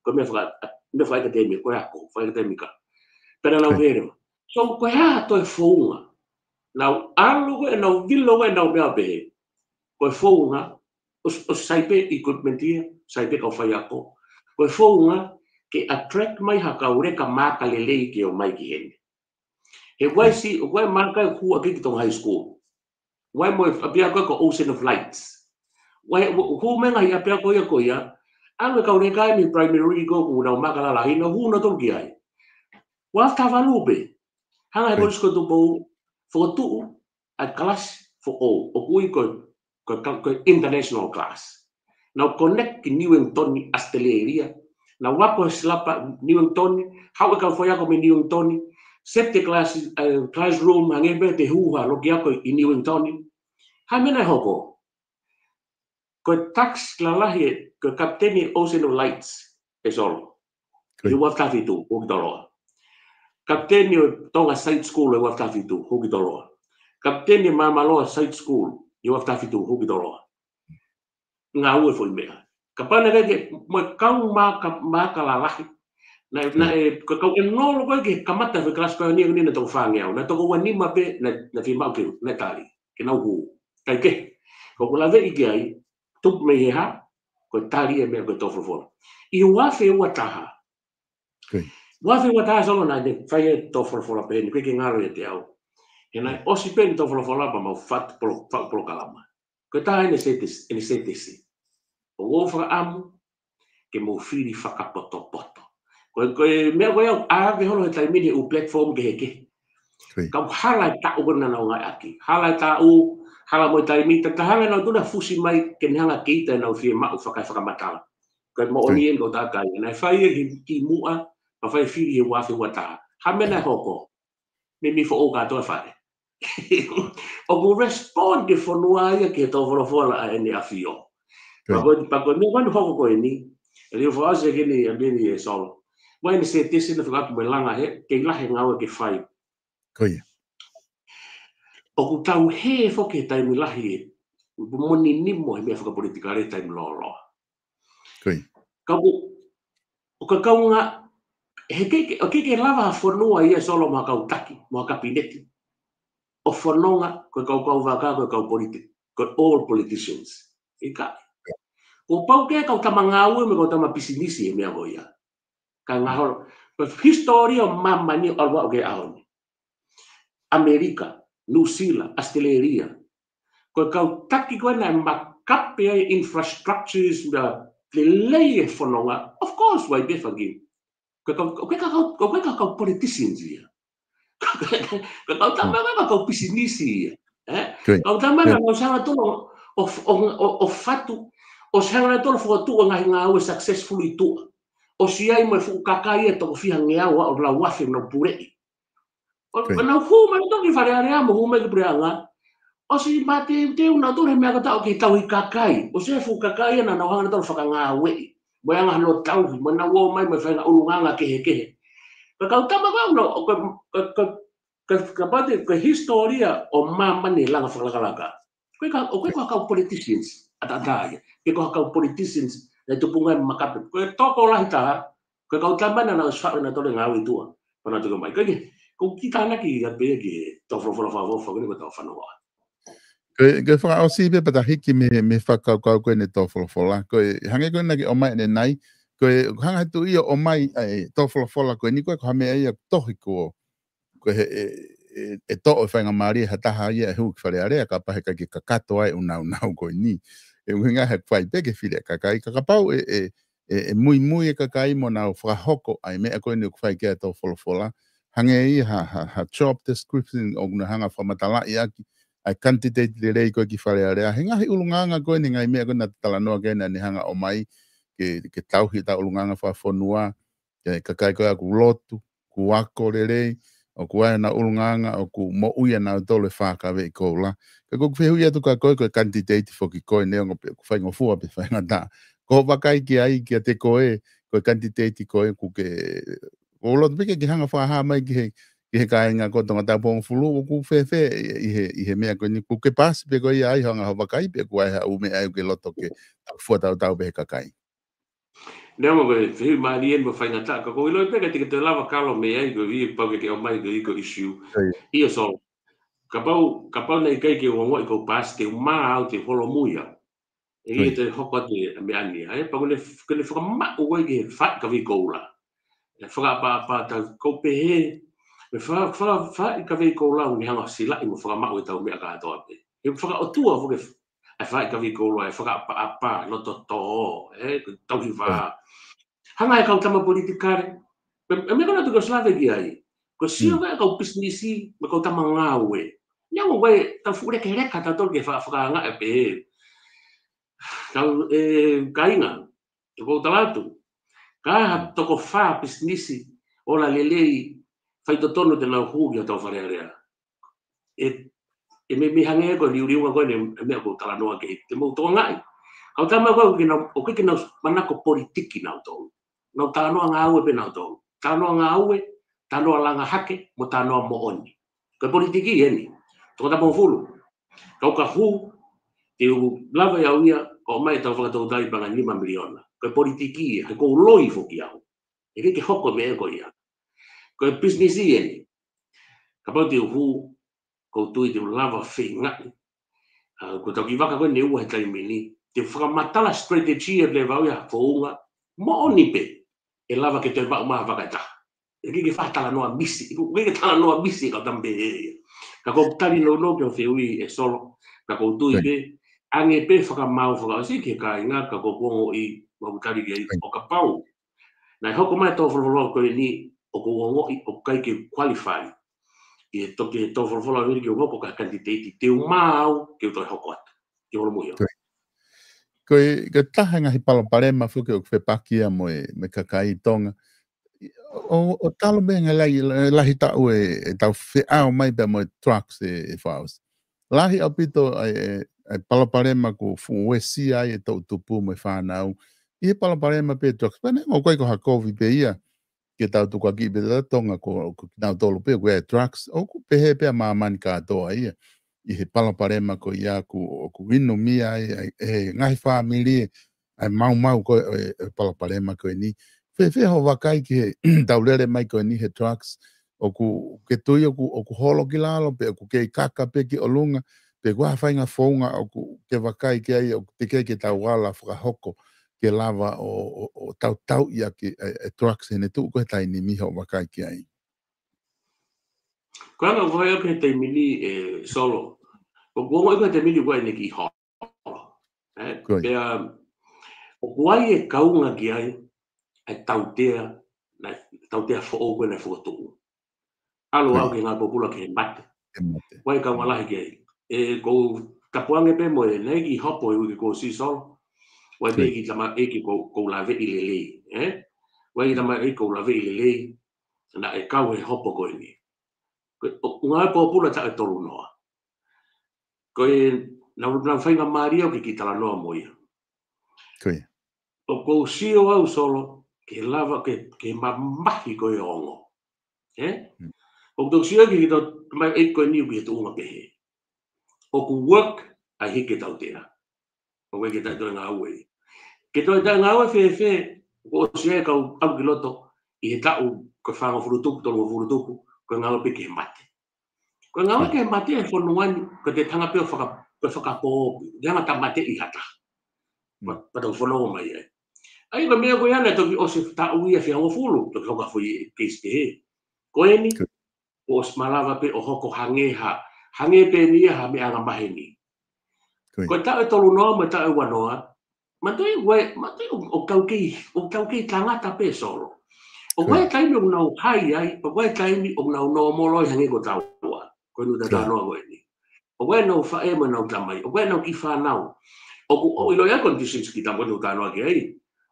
ko e meʻa faka-, meʻa fakaʻekatemika, ko e ako, fakaʻekatemika. Pea nau Ko ia. Pehē leva. So, ko e hā toe founga. Nau ʻalu ko ē, nau vilo ko ē, nau meʻa pehē. Ko e founga, ʻo, ʻo sai pē equipment ia, sai pē kau faiako. Ko e founga, ke attract mai ha kau leka maaka lelei ke ō mai ki heni. He ʻoku ʻi ai e, ʻoku ʻi ai e maaka ʻoku hū ʻaki ki Tonga High School. ʻOku ʻi ai mo e ʻapiako ko Ocean of Lights. ʻOku ʻi ai, ʻoku, ʻoku hū mai e ngaahi ʻapiako ia ko ia. ʻAlu e kau leka mei he primary ko ē ʻoku nau maaka lalahi, nau hū nautolu ki ai. Ua afe taha valu pē. Hanga he Ko ia. Kolisi ko Tupou, fokotuʻu ʻa e kalasi foʻou, ʻoku ui ko e, ko e, ko e international class. Nau connect ki Newington, Australia. Nau ako he silapa Newington, haʻu e kau faiako mei Newington, set e class, eh, classroom, hangē pē te hū ha loki ako ʻi Newington. Hā e meʻa naʻe hoko? Ko e tax lalahi ē, ko e kapiteni Ocean of Lights, ʻe Solo. Ko ia. ʻI he ua afe taha fitu, hū ki Toloa. Kapiteni ʻo e Tonga Side School, ʻi he ua afe taha fitu, hū ki Toloa. Kapiteni ʻo e Māmāloa Side School, ʻi he ua afe taha fitu, hū ki Toloa. Ngāue foʻi meʻa. Kapau naʻe ʻikai ke, mo e kau maaka, maaka lalahi. Naʻe, Ko ia. naʻe, ko e kau ʻe nolo ko ē ke kamata foʻi kalasi pioneer ko eni naʻe toko fāngeau. Naʻe toko ua nima pē, naʻe, naʻe fiemaʻu ke, naʻe tali. Ke nau hū. Kae kehe. Ko ʻeku laveʻi ki ai, tupu mei he hā, ko e tali e meʻa ko e tō folofola. ʻI he ua afe ua taha. Ko ia. Ua afe ua taha Solo naʻe fai e tō folofola pehē ni, ʻoku ʻikai ke ngalo ʻiate au. He naʻe ʻosi pē ʻene tō folofola pea mau fatu polo-, faʻu polokalama. Ko e taha ʻene sētesi, ʻene sētesi. ʻOku ou fakaʻamu, ke mou fili fakapotopoto. Ko e, ko e meʻa ko ia ʻoku ʻave holo he taimi ni he ʻū platform kehekehe. Ko ia. Ka ʻoku hala e taʻu ko ē naʻa nau ngāueʻaki. Hala e taʻu, hala mo e taimi, ta-, ta hanga nautolu ʻo fusi mai ke ne hanga ke ʻita ʻenau fiemaʻu faka-, fakamatala. Ko e moʻoni Ko ia. eni ko e takai. Naʻe fai e ki, ki muʻa, pea fai fili he ua afe ua taha. Hā e meʻa naʻe hoko? Meimei foʻou kātoa e fale. ʻOku respond ki he fonua ia ki he tō folofola ʻa ʻEne ʻAfio. Ko ia. Pea ko, pea ko e meʻa ko eni hoko ko eni, ʻe lio fakaʻosi ʻaki eni ʻa Beni ʻe Solo. ʻOku ʻi ai ʻene sētesi naʻe fakaʻamu mo e langa he, kei lahi e ngāue ke fai. Ko ia. ʻOku tau hē foki he taimi lahi ē, ʻoku moni nimo he meʻa fakapolitikale he taimi lōloa. Ko ia. Ka ʻoku, ʻoku kau ngā, he ʻikai ke, ʻoku ʻikai ke lava ha fonua ia Solo mo ha kau taki, mo ha kapineti. ʻO fononga, ko e kau kau vaka, ko e kau politi-, ko e all politicians. ʻIkai. Kuo pau ke kau tama ngāue mo e kau tama pisinisi he meʻa ko ia. Ka ngaholo, ko e hisitōlia ʻo māmani ʻo ʻalu ʻo aʻu ki he ʻaho ni. ʻAmelika, Nuʻusila, ʻAositelēlia. Ko e kau taki ko ē naʻe makape ai infrastructures mo e lelei e fononga. Of course, ʻoku ʻi ai pē fanga kiʻi. Ko e kau, ko e kau, ko e kau, kau politicians ia. Ko e kau tama Ko. kau, kau pisinisi ia. Eh? Ko ia. Kau tama Ko ia. naʻa nau ʻosi hanga nautolu ʻo, ʻo, ʻo, ʻo, ʻo fatu, ʻosi hanga nautolu ʻo fokotuʻu ngaahi ngāue successful ʻi tuʻa. ʻOsi ʻi ai mo e fuʻu kakai ʻe toko fiha ngeau ʻo lau afe nau puleʻi. ʻO, Ko ia. ʻo nau hū mai toki Fale Alea mo hū mai ki Puleʻanga. ʻOsi mateuteu nautolu he meʻa ko ē ʻoku tauhi kakai. ʻOsi e fuʻu kakai ʻa naʻa nau hanga nautolu ʻo fakangāueʻi. Mo e anga hono tauhi, mo nau ō mai mo e faʻahinga ʻulungaanga kehekehe. Ka kau tama kau nau, ʻo ko, ko, ko, ko, ka pate, ko e hisitōlia ʻo māmani langa fakalakalaka. ʻOku ʻikai ko, ʻoku ʻikai ko ha kau politicians, ʻataʻatā ia. ʻIkai ko ha kau politicians, naʻe tupunga e makape. Ko e tokolahi taha, ko e kau tama naʻa nau ʻosi faʻu nautolu e ngāue ʻi tuʻa. Pea nau tuku mai. Ko ia, ko e kiʻi tānaki ia pē ki he tō folofola fakaʻofoʻofa ko eni ko e tau fanongo. Ko e, ko e fakaʻosi pē pea ta hiki mei, mei he fakakaukau ko eni tō folofola. Ko e hangē ko ena ke ʻomai ʻanenai, ko e hanga he Tuʻi ʻo ʻomai ʻa e tō folofola ko eni ko e ko ha meʻa ia tohi kuo, ko e he, e, e, e toʻo e faingamālie ha taha ia ʻe hū ki Fale Alea, kapau he ʻikai ke kakato ai ʻū nāunau ko eni. ʻE ʻuhinga he fai pē ke fili e kakai, ka kapau ʻe, ʻe, ʻe, ʻe muimui e kakai mo nau fakahoko ʻa e meʻa ko eni ʻoku fai ki ai e tō folofola. Hangē ia ha, ha, ha job description ʻoku na hanga fakamatalaʻi ʻaki ʻa e candidate lelei ko ē ki Fale Alea. He ngaahi ʻulungaanga ko eni, ngaahi meʻa ko ē naʻa ta talanoa ki ai naʻa ne hanga ʻomai ke, ke tauhi ʻetau ʻulungaanga fakafonua, ke kakai ko ē ʻoku lotu, ʻoku ako lelei, ʻoku ʻi ai ʻenau ʻulungaanga, ʻoku moʻui ʻanautolu e fakaveʻi koula. Ka ko ʻeku fehuʻi atu kia koe, ko e candidate foki koe, neongo pe ʻoku faingofua pe faingataʻa. Ko hoʻo vakai ki ai kiate koe, ko e candidate koe, ʻoku ke, ʻoku loto pē ke ke hanga fakahā mai ki he, ki he kāinga ko Tongatapu hongofulu, ʻoku fēfē ʻi he, ʻi he meʻa ko eni, ʻoku ke paasi pē koe ia ai, hanga hoʻo vakai pe ʻoku ʻi ai ha ʻū meʻa ʻoku ke loto ke tau fua tautau pē he kakai. Neongo ko e fehuʻi mālie mo faingataʻa, ka ʻoku ou ʻiloʻi pē ka te ke toe lava kalo mei ai, ko e ʻuhi pau ke ke ʻomai ko e ʻi ko e issue. ʻIo. ʻIo, so, kapau, kapau naʻe ʻikai ke u ongoʻi ʻoku ou paasi, te u mā au, te u holomui au. ʻE ʻio. Te u hoko atu e meʻa ni, ʻa e, pea ʻoku ne, ʻoku ne fakamaʻu koe ki he faʻi kaveʻi koula. ʻE fakaʻapaʻapa atu ʻoku pehē, mo e fa-, fa-, faʻi kaveʻi koula ʻoku ne hanga silaʻi mo fakamaʻu ʻetau meʻa kātoa pē. He fakaʻotua foki ʻa e faʻi kaveʻi koula, ʻe fakaʻapaʻapa, loto tō, ʻe, ko e tauhi vā. ʻIo. Hanga ʻe he kau tama politikale, ʻe, ʻe meʻa ko ena ʻoku ou lave ki ai. Ko e sio, mm, ko e kau pisinisi, mo e kau tama ngāue. Neongo ko e tau fuʻu lekeleka tautolu ke fa-, fakaangaʻi pē. Kau, ʻe, kāinga, ʻoku ou tala atu. Ka ha, mm, toko fā pisinisi, ola lelei, faitotonu te nau hū ki hotau Fale Alea. ʻE, ʻe meimei hangē ko e liuliunga ko eni e meʻa ʻoku ou talanoa ki ai, te mou tokangaʻi. Kau tama ko ē ʻoku ʻikai ke nau, ʻoku ʻikai ke nau manako politiki nautolu. Nau talanoa ngāue pē nautolu. Talanoa ngāue, talanoa langa hake, mo talanoa moʻoni. Ko e politiki eni. Tongatapu hongofulu. Kau ka hū, te u lava ʻe au ia, ʻo ʻomai ʻetau fakatoutai pē ʻa e nima miliona. Ko e politiki ia, he ʻoku ou loi foki au. ʻE ʻikai ke hoko e meʻa ko ia. Ko e pisinisi eni. Kapau te u hū, ʻoku ou tui te u lava feingaʻi. ʻA, ko ʻetau kiʻi vaka ko eni ʻe ua he taimi ni. Te u fakamatala strategy ʻe leva au ia ha founga. Moʻoni pē. ʻE lava ke toe maʻu mai ha vaka ʻe taha. ʻE ʻikai ke fai ha talanoa misi. ʻIkai ke talanoa misi ka tambe e ia. Ka ʻoku ou tali nounou ki hoʻo fehuʻi ʻe Solo. Ka ʻoku ou tui, right, pē. Hangē pē fakamaau fakaʻosi ki he kāinga ka ʻoku ou ongoʻi ʻoku ou tali ki ai, right, ʻo kapau naʻe hoko mai e tō folofola ko eni, ʻoku ou ongoʻi ʻoku ʻikai ke qualify. ʻI he toki, he tō folofola ko eni ke u hoko ko ha candidate, te u mā au ke u toe hoko atu. Ke holomui au. Ko e, ko e, ko e taha e ngaahi palopalema foki ʻoku fepaki ia mo e, mo e kakai Tonga. ʻO, ʻo talu mei he ngaahi lahi, lahi taʻu ē, ʻetau feʻao mai pea mo e drugs ē, ē Faus. Lahi ʻaupito ʻa e, ʻa e palopalema ʻoku fuʻu uesia ai e toʻutupu mo e fānau. ʻI he palopalema pē drugs, pea neongo ʻoku ʻikai ko ha kovi pē ia, ke tau tukuakiʻi pē ʻa Tonga ko, ko kinautolu pē, ko e drugs, ʻoku pehē pē ʻa māmani kātoa ia. ʻI he palopalema ko ia ʻoku, ʻoku inu mei ai, ʻa e, ʻe he ngaahi fāmili, ʻa e maumau ko e, e, e palopalema ko eni. Fēfē hoʻo vakai ki he tau lele mai ko eni he drugs, ʻoku ke tui ʻoku, ʻoku holo ki lalo, pe ʻoku kei kaka pē ki ʻolunga, pe ko e hā e faʻahinga founga ʻoku ke vakai ki ai, ʻoku teʻeki ke tau ala fakahoko, ke lava ʻo, ʻo, ʻo tautau ia ki, e, e drugs heʻene tuʻu ko e taimi ni, hoʻo vakai ki ai. Ko e anga ʻoku ou vakai au ki he taimi ni ē Solo. ʻOku ou ongoʻi ko e taimi ni ʻoku ʻi ai ʻene kiʻi holo. Ē, ko ia. Pea, ʻoku ʻi ai e kaunga ki ai, ʻa e tautea, naʻe, tautea foʻou ko ē naʻe fokotuʻu. ʻAlu, ko ia, au ki he ngāue pōpula ki he mate. He mate. ʻOku ʻi ai e kaunga lahi ki ai. ʻE, ʻoku ou tapu ange pē mo e, naʻe kiʻi hopo he uike kuo ʻosi Solo. ʻOku ʻi ai, ko ia, pē kiʻi tamaiki ʻoku, ʻoku ou laveʻi lelei, ē? ʻOku ʻi ai e tamaiki ʻoku ou laveʻi lelei, naʻe kau he hopo ko eni. Ko e, ʻo, ngāue pōpula taʻu ʻe tolu noa. Ko e, naʻa, naʻa faingamālie au ke kiʻi talanoa mo ia. Ko ia. ʻOku ou sio au Solo, ke lava, ke, ke mamahi ko e ongo. Ē? Mm. ʻOku ou sio ki he tau, mai e ko eni ʻoku ʻi he tuʻunga pehē. ʻOku work, ʻa e hiki e tautea. ʻOku ʻikai ke taʻetoe ngāue. Ke toe taʻengāue fēfē, ʻoku ʻosi ʻi ai e kau ʻalu ki loto, ʻi he taʻu ko e fāngofulu tupu, tolungofulu tupu, ko e ngāue pē ki he mate. Ko e ngāue ki he mate he fonua ni, ko e te hanga pē ʻo faka-, ko e fakapō, ʻe anga tamateʻi ha taha. Ma, ma tau fanongo mai ai. ʻA ia ko e meʻa ko ia naʻe toki ʻosi taʻu ia ʻe fihangofulu, toki hoko ha foʻi keisi pehē. Ko eni, kuo ʻosi malava pē ʻo hoko hangē ha, hangē pē eni ia ha meʻa anga maheni. Ko e taʻu ʻe tolu noa mo e taʻu ʻe ua noa, ma toe ue, ma toe ʻo, ʻo kau kei, ʻo kau kei tangata pē Solo. ʻOku ʻi ai e taimi ʻoku nau hai ai, ʻoku ʻi ai e taimi ʻoku nau nōmolo ai hangē ko taua. Ko e Nuʻu Tautalanoa ko eni. ʻOku ʻi ai ʻenau faʻē mo ʻenau tamai, ʻoku ʻi ai ʻenau kiʻi fānau. ʻOku ʻi ai e conditions ki he taimi ʻoku tau talanoa ki ai.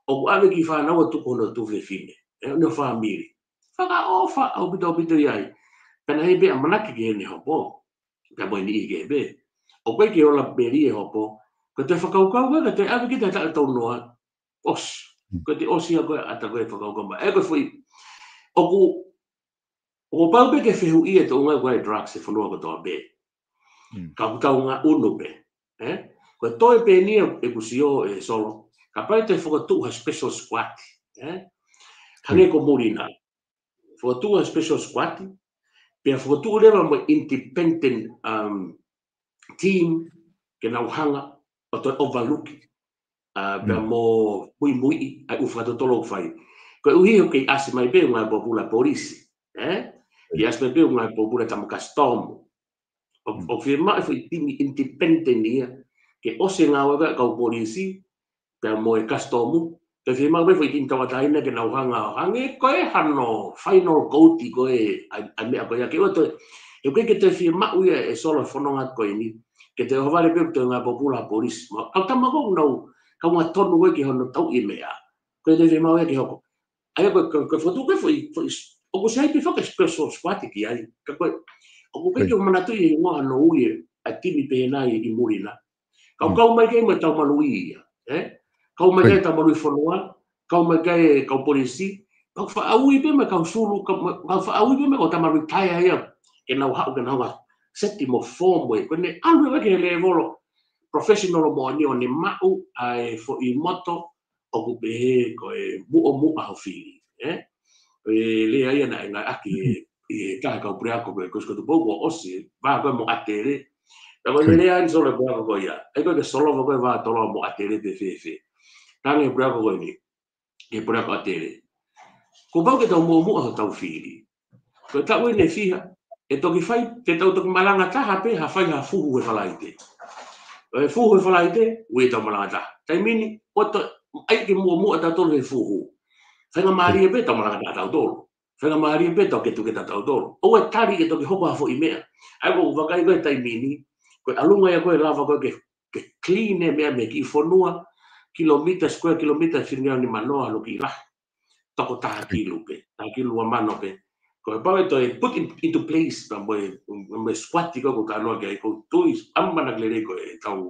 ʻOku ʻave e kiʻi fānau ʻo tuku hono tuofefine, ʻe, hono fāmili. Fakaʻofa ʻaupito ʻaupito ia ai. Pea naʻe ʻi ai pē ʻamanaki ki heʻene hopo. Pea mo e niʻihi kehe pē. ʻOku ʻikai ke ola melie e hopo. Ka te fakakaukau ka, ka te ʻave kita he taʻu ʻe tolu noa. ʻOsi. Ka te ʻosi ia ko e ʻata ko e fakakaukau mai. ʻE ko e foʻi. ʻOku, ʻoku pau pē ke fehuʻia e tuʻunga ko ē e drugs he fonua kotoa pē. Ka ʻoku tau ngaʻunu pē. ʻE? Ko e toe pē eni ia ʻeku sio ʻe Solo. Kapau te fokotuʻu ha special squad. ʻE? Hangē ko muli na. Fokotuʻu ha special squad. Pea fokotuʻu leva mo e independent, um, team ke nau hanga ʻo toe overlook, ʻa, pea mo muimuiʻi ʻa e ʻū fakatotolo ʻoku fai. Koeʻuhi he ʻoku kei ʻasi mai pē ʻū ngāue pōpula polisi, ʻe? Kei ʻasi mai pē ʻū ngāue pōpula tama kasitomu. ʻO, ʻoku fiemaʻu e foʻi timi independent ia ke ʻosi e ngāue ʻa e kau polisi, pea mo e kasitomu, pea fiemaʻu pē foʻi timi tauʻatāina ke nau hanga ʻo hangē ko e hano final coat ko ē ʻa e, ʻa e meʻa ko ia ke ʻoua toe, he ʻoku ʻikai ke toe fiemaʻu ia ʻe Solo he fononga ko eni, ke toe ʻohovale pē ʻoku toe ngāue pōpula polisi. Mo e kau tama ko ē ʻoku nau, kau anga tonu ko ē ki hono tauʻi e meʻa. ʻOku ʻikai toe fiemaʻu ia ke hoko. ʻA ia ko e, ko e, ko e fokotuʻu ko ē foʻi, foʻi, ʻoku ʻosi ʻi ai pē foki e special squad ki ai. Ka ko e, ʻoku ʻikai ke u manatuʻi e hingoa hono ui ʻa e timi pehē na ʻi, ʻi muli na. Kau, kau mai ki ai mo e taumaluʻi ia, ʻe? Kau mai ki ai e taumaluʻi fonua, kau mai ki ai e kau polisi, kau faʻa ui pē mo e kau sulu, kau, kau faʻa ui pē mo e kau taumaluʻi taea ia, ke nau haʻu, ke nau hanga ʻo seti mo fōmu ē. Ko ʻene ʻalu ia ki he lēvolo professional moʻoni ʻo ne maʻu ʻa e foʻi moto, ʻoku pehē ko e muʻomuʻa ho fili, ʻe? Ko e lea ia naʻe ngāueʻaki ʻe he taha e kau puleako ko ē, ko Sikotu Pou, kuo ʻosi, pea ko e mo ʻAtele. Pea ko e lea eni Solo e puleako ko ia. ʻE ko e ke solova ko e vā tolo mo ʻAtele pe fēfē. Tala ange he puleako ko eni, he puleako ʻAtele. Kuo pau ke tau muʻomuʻa hotau fili. Ko e taʻu eni ʻe fiha, ʻe toki fai, te tau toki malanga taha pē, ha fai ha fuhu he Falaite. ʻE fuhu he Falaite, ui ʻetau malanga taha. Taimi ni, ʻoua toe, ʻai ke muʻomuʻa tautolu he fuhu. Faingamālie pē tau malanga taha tautolu. Faingamālie pē tau ketuketa tautolu. ʻOua ʻe tali ke toki hoko ha foʻi meʻa. ʻA ia ko ʻeku vakai ko e taimi ni, ko e ʻalunga ia ko e lava ko e ke, ke clean e meʻa mei he kiʻi fonua, kilomita, square kilomita, filingi ʻe nimanoa, hano kiʻi lahi. Toko taha kilu pē, taha kilu ua mano pē. Ko e pau ʻe toe put in, into place, pea mo e, mo e squad ko ē ʻoku ou talanoa ki ai, ʻoku ou tui ʻamanaki lelei ko e tau,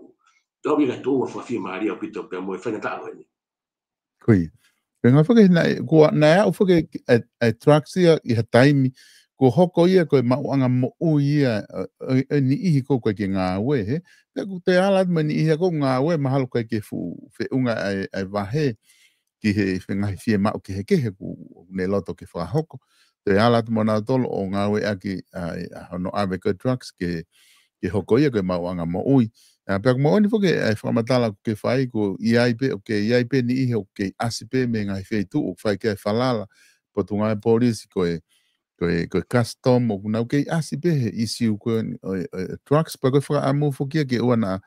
tau ʻi he tuʻunga fakafiemālie ʻaupito pea mo e faingataʻa ko eni. Ko ia. Ko e ngaahi fakahi naʻe, kuo naʻe aʻu foki e, e, e drugs ia ʻi ha taimi, kuo hoko ia ko e maʻuʻanga moʻui ia, e, e, e niʻihi ko ē ʻoku ʻikai ke ngāue, he? Pea ʻoku toe ala atu mo e niʻihi ia ʻoku ngāue, mahalo ʻoku ʻikai ke fuʻu feʻunga ʻa e, ʻa e vahe ki he, he ngaahi fiemaʻu kehekehe ʻoku ne loto ke fakahoko. Toe ala atu mo nautolu ʻo ngāueʻaki ʻa e, ʻa hono ʻave ko e drugs ke, ke hoko ia ko e maʻuʻanga moʻui. ʻA, pea ʻoku moʻoni foki ʻa e fakamatala ʻoku ke fai, ʻoku ʻi ai pē, ʻoku ʻi ai pē niʻihi ʻoku kei ʻasi pē mei he ngaahi feituʻu ʻoku fai ki ai e falala, Potungāue Polisi, ko e, ko e, ko e custom, ʻoku nau kei ʻasi pē he issue ko ē ʻo e, ʻo e drugs, pea ko e fakaʻamu foki ia ke ʻoua naʻa,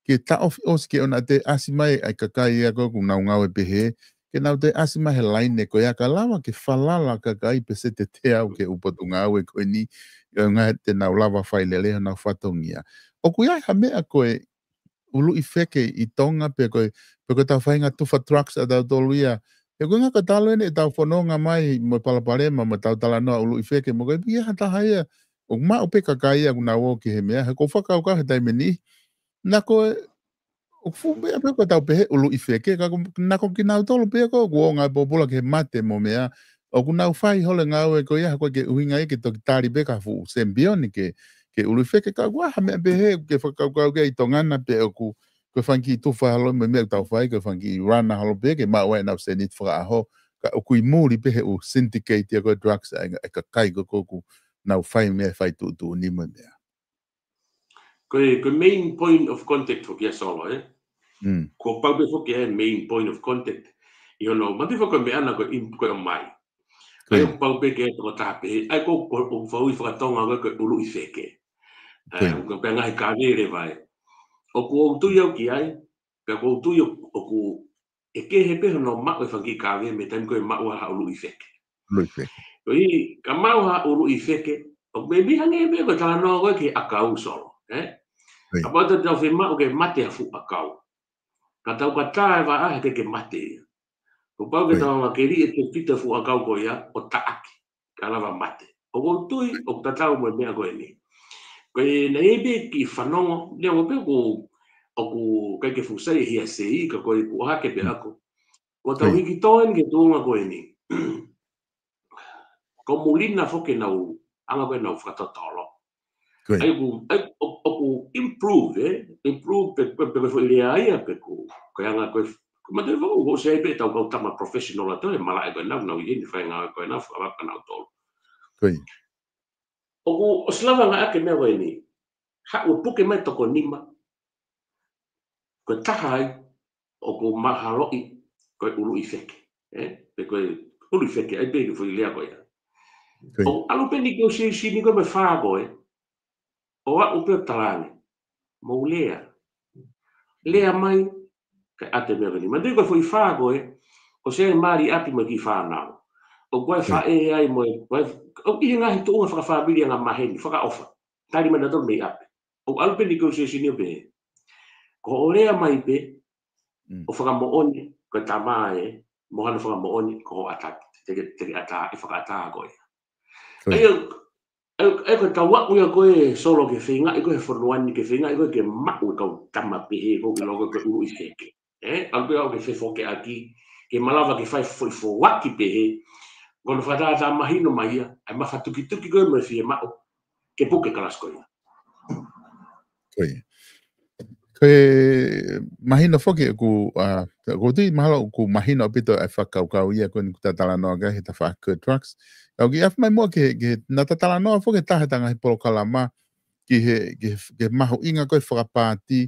ke taʻofi ʻosi ke ʻoua naʻa toe ʻasi mai ʻa e kakai ia ko ē ʻoku nau ngāue pehē, ke nau toe ʻasi mai he laine ko ia ka lava ke falala kakai peseti ʻe teau ki he ʻū potungāue ko eni, ʻo ngaahi te nau lava fai lelei honau fatongia. ʻOku ʻi ai ha meʻa ko e ʻuluʻi feke ʻi Tonga pe ko e, pe ko ʻetau faʻahinga tufa drugs ʻa tautolu ia. He ko e ngaahi ka talu eni ʻetau fononga mai mo e palopalema mo ʻetau talanoa ʻuluʻi feke mo ko e piki ha taha ia. ʻOku maʻu pē kakai ia ʻoku nau ō ki he meʻa, he ʻoku ou fakakaukau he taimi ni. Naʻa ko e, ʻoku fuʻu meʻa pē ko ʻetau pehē ʻuluʻi feke, ka ko, naʻa ko kinautolu pē ko ē ʻoku ō ngāue pōpula ki he mate mo meʻa, ʻoku nau fai holo e ngāue ko ia, ko e ke ʻuhinga ia ke toki tali pē ka fuʻu sempioni ke, ke ʻuluʻi feke, ka ʻoku ʻi ai ha meʻa pehē, ke fakakaukau ki ai ʻi Tonga na pe ʻoku, ko e fanga kiʻi tufa holo mo e meʻa ʻoku tau fai, ko e fanga kiʻi rana holo pē, ke maʻu ai ʻenau sēniti fakaʻaho, ka ʻoku ʻi muli pē he ʻū syndicate ia ko e drugs ʻa e, ʻa e kakai ko ē ʻoku nau fai meʻa, fai tuʻutuʻuni mo e meʻa. Ko e, ko e main point of contact foki ia Solo, ē? Mm. Kuo pau pē foki e main point of contact. ʻI hono, mati foki ko e meʻa ʻana ko e im-, ko e ʻomai. Ko ia. ʻAi ʻoku pau pē ke tokotaha pē, ʻai ko, ko, ʻoku fai fakatonga ko e, ko e ʻuluʻi feke. Ko ia. ʻE, ʻoku pē ngaahi kavele vai. ʻOku ou tui au ki ai, pea ʻoku ou tui ʻoku, ʻoku ʻe kehe pē hono maʻu e fanga kiʻi kavele mei he taimi ko ē maʻu ai ha ʻuluʻi feke. ʻUluʻi feke. Ko ia, ka maʻu ha ʻuluʻi feke, ʻoku meimei hangē pē ko e talanoa ko ē ki he ʻakau Solo, ē? Ko ia. Kapau te tau fiemaʻu ke mate ha fuʻu ʻakau. Ka tau ka tā e vaʻa he ʻikai ke mate ia. Kuo pau ke Ko ia. tau hanga ke liʻe tefito e fuʻu ʻakau ko ia ʻo taʻaki. Ka lava mate. ʻOku ou tui, ʻoku tatau mo e meʻa ko eni. Ko e naʻe ʻi ai pē kiʻi fanongo, neongo pē ʻoku, ʻoku ʻikai ke fuʻu sai e hiasei, ka ko e kuo hake pē Mm. ʻaku. Kuo tau Ko ia. hiki tō eni ki he tuʻunga ko eni. Ko Mulina foki ʻenau, anga ko ē ʻenau fakatotolo. Ko ia. ʻAi ʻoku, ʻai ʻoku, ʻoku improve, ē? Improve pe, pe, pe ko e foʻi lea ia pe ko, ko e anga ko ē, ko e mate foki, ʻoku ʻosi ʻi ai pē ʻetau kau tama professional ʻa tautolu, ʻe malaʻe ko ē ʻenau, nau ʻi heni fai ngāue ko ē ʻenau, fakavaka nautolu. Ko ia. ʻOku ʻosi lava ngāueʻaki e meʻa ko eni. Haʻu ʻo puke mai toko nima. Ko e taha ai, ʻoku mahaloʻi, ko e ʻuluʻi feke. Ē? Pe ko e ʻuluʻi feke, ʻai pē ki he foʻi lea ko ia. Ko ia. ʻOku ʻalu pē negotiation ko ē mo e fā ko ē. ʻO aʻu pē ʻo talaange. Mou lea. Lea mai, kae ʻatu e meʻa ko eni. Manatuʻi ko e foʻi fā ko ē, ʻosi ʻi ai e mali ʻapi mo e kiʻi fānau. ʻOku ʻi ai e Ko ia. faʻē ai mo e, ko e, ʻoku ʻi he ngaahi tuʻunga fakafāmili angamaheni, fakaʻofa. Tali mai nautolu mei ʻapi. ʻOku ʻalu pē negotiation ia pē. Ko hoʻo lea mai pē, Mm. ʻo fakamoʻoni, ko e tama ē, mo hano fakamoʻoni, ko hoʻo ʻata, te ke, te ke ʻatā, ʻe fakaʻatā koe. Ko ia. ʻAi ʻo, ʻai ʻo, ʻai ko e tau aʻu ia ko ē Solo ke feingaʻi ko ē he fonua ni, ke feingaʻi ko ē ke maʻu e kau tama pehē ko ē ʻi loto ko ē ʻuluʻi feke. Ē, ʻalu pē ʻo ke fefokeʻaki, ke malava ke fai foʻi foaki pehē, ko hono fakatātā mahino mai ia, ʻai mafatukituki ko ē mo e fiemaʻu, ke puke e kalasi ko ia. Ko ia. Ko e mahino foki ʻoku, ʻa, ʻoku ou tui mahalo ʻoku mahino ʻaupito e fakakaukau ia ko eni ʻoku ta talanoa ki ai he tafaʻaki ko e drugs. Ka ʻoku ʻi ai mai muʻa ki he, ki he, naʻa ta talanoa foki he taha ʻetau ngaahi polokalama ki he, ki he, ki he mahuʻinga ko ē fakapaati,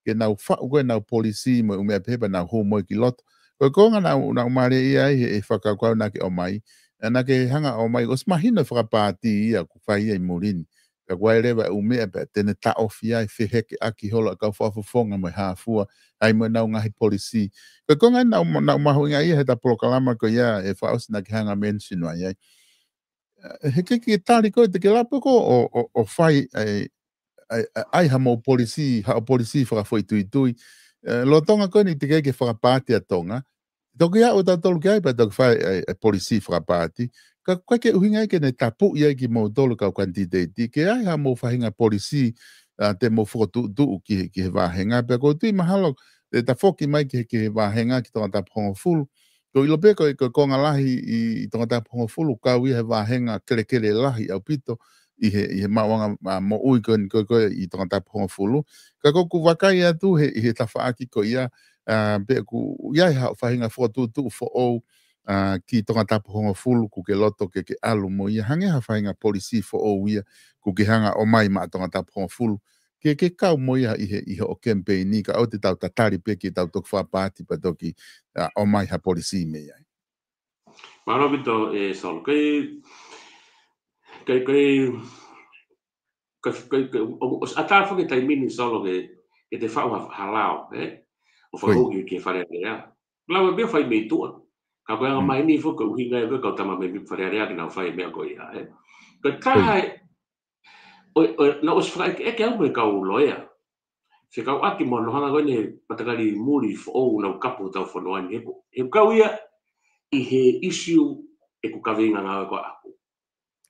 ke nau faʻu ko ē ʻenau polisī mo e ʻū meʻa pehē pea nau hū mo ia ki loto. Ko e konga naʻa, naʻa ku mālieʻia ai he, he fakakaukau naʻa ke ʻomai. ʻA, naʻa ke hanga ʻo ʻomai, ʻosi mahino e fakapaati ia ʻoku fai ia ʻi muli ni. Ka kuo ʻi ai leva e ʻū meʻa pē te ne taʻofi ai, fehekeʻaki holo e kau fakafofonga mo e hā fua, ʻai mo ʻenau ngaahi polisī. Ko e konga naʻa, naʻa ku mahuʻingaʻia he ʻetau polokalama ko ia ʻe fakaʻosi naʻa ke hanga mention ai ai. He ʻikai ke tali ko ē te ke lava pē ko ē ʻo, ʻo, ʻo fai, ʻai, ʻai, ʻai, ʻai haʻamou polisī, haʻo polisī fakafoʻituitui. ʻE, lolotonga ko eni teʻeki ke fakapaati ʻa Tonga. Toki aʻu tautolu ki ai pea toki fai e, e polisī fakapaati. Ka ʻoku ʻikai ke ʻuhinga ia ke ne tapuʻi ai kimoutolu kau kanititeiti. Ke ʻai haʻamou faʻahinga polisī, ʻa, te mou fokotuʻutuʻu ki he, ki he vāhenga. Pea ʻoku ou tui mahalo, te ta foki mai ki he, ki he vāhenga ki Tongatapu hongofulu. Ko e ʻilo pē ko e, ko e konga lahi ʻi, ʻi Tongatapu hongofulu, kau ia he vāhenga kelekele lahi ʻaupito ʻi he, ʻi he maʻuʻanga, ʻa, moʻui ko eni ko ē, ko ē ʻi Tongatapu hongofulu. Ka ʻoku ou vakai atu he, ʻi he tafaʻaki ko ia, ʻa, pe ʻoku ʻi ai haʻo faʻahinga fokotuʻutuʻu foʻou, ʻa, ki Tongatapu hongofulu, ʻoku ke loto ke ke ʻalu mo ia, hangē ha faʻahinga polisī foʻou ia, ʻoku ke hanga ʻo ʻomai maʻa Tongatapu hongofulu, ke, ke kau mo ia ʻi he, ʻi hoʻo kemipeini, kae ʻoua te tau tatali pē ke tau toki fakapaati pea toki, ʻa, ʻomai ha polisī mei ai. Mālō ʻaupito, ē, Solo. Ko e, ko e, ko e, ko e, ko e, ko e, ʻo, ʻosi ʻatā foki e taimi ni Solo ke, ke te faʻu ha, ha lao, ē? ʻO Ko ia. fakahū ki, ki Fale Alea. Lao pē fai mei tuʻa. Ka ko e anga Mm. mai ni foki ko e ʻuhinga ia ko ē kau tama mei Fale Alea ke nau fai e meʻa ko ia, ē? Ko e Ko ia. taha e ʻo, ʻo, naʻa ʻosi fakaʻekeʻeke au mo e kau loea. Fekauʻaki mo hono hanga ko eni e matakali muli foʻou naʻa nau kapu hotau fonua ni. He ko, he kau ia ʻi he issue ʻeku kaveinga ngāue ko ē ʻaʻaku.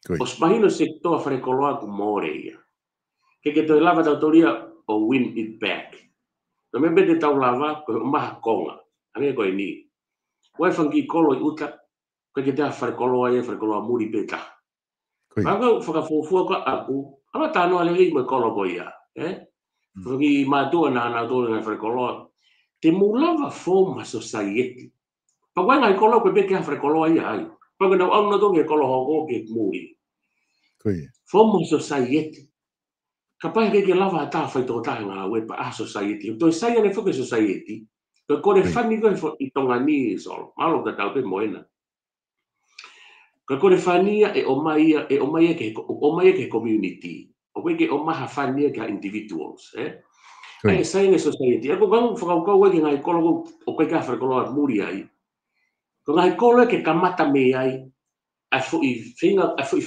Ko ia. ʻOsi mahino sekitoa falekoloa ʻoku mole ia. Ke ke toe lava tautolu ia ʻo win it back. Ko e meʻa pē te tau lava, ko e ʻomai ha konga. Hangē ko eni. ʻOku ʻi ai e fanga kiʻi kolo ʻi ʻuta, ʻoku ʻikai ke toe ʻi ai ha falekoloa ia, falekoloa muli pē taha. Ko ia. Pea ko e fakafuofua ko ē ʻaʻaku, ʻalu ʻo talanoa lelei mo e kolo ko ia, ē? Mm. Fanga kiʻi mātuʻa naʻa nau tō ʻi he ngaahi falekoloa. Te mou lava form ha society. Pea ko e ngaahi kolo ko ē pē ʻikai ha falekoloa ia ai. Pea ko ʻenau ʻalu nautolu ki he kolo hoko ki muli. Ko ia. Form ha society. Kapau he ʻikai ke lava ha taha faitokotaha ngāue pea ʻā ha society. Toe sai ange foki e society. Ko e kole fani ko ē ʻi Tonga ni, Solo. Mālō ka tau pē mo ena. Ko e kole fani ia ʻe ʻomai ia, ʻe ʻomai ia ki he ko-, ʻomai ia ki he community. ʻOku ʻikai ke ʻomai ha fani ia ki ha individuals, ē? ʻA e sai ange e society. ʻA ia ko e ngaahi fakakaukau ʻa e ngaahi kolo ko ē ʻoku ʻikai ke ʻi ai ha fale koloa muli ai. Ko e ngaahi kolo ia ke kamata mei ai ʻa e foʻi feinga, ʻa e foʻi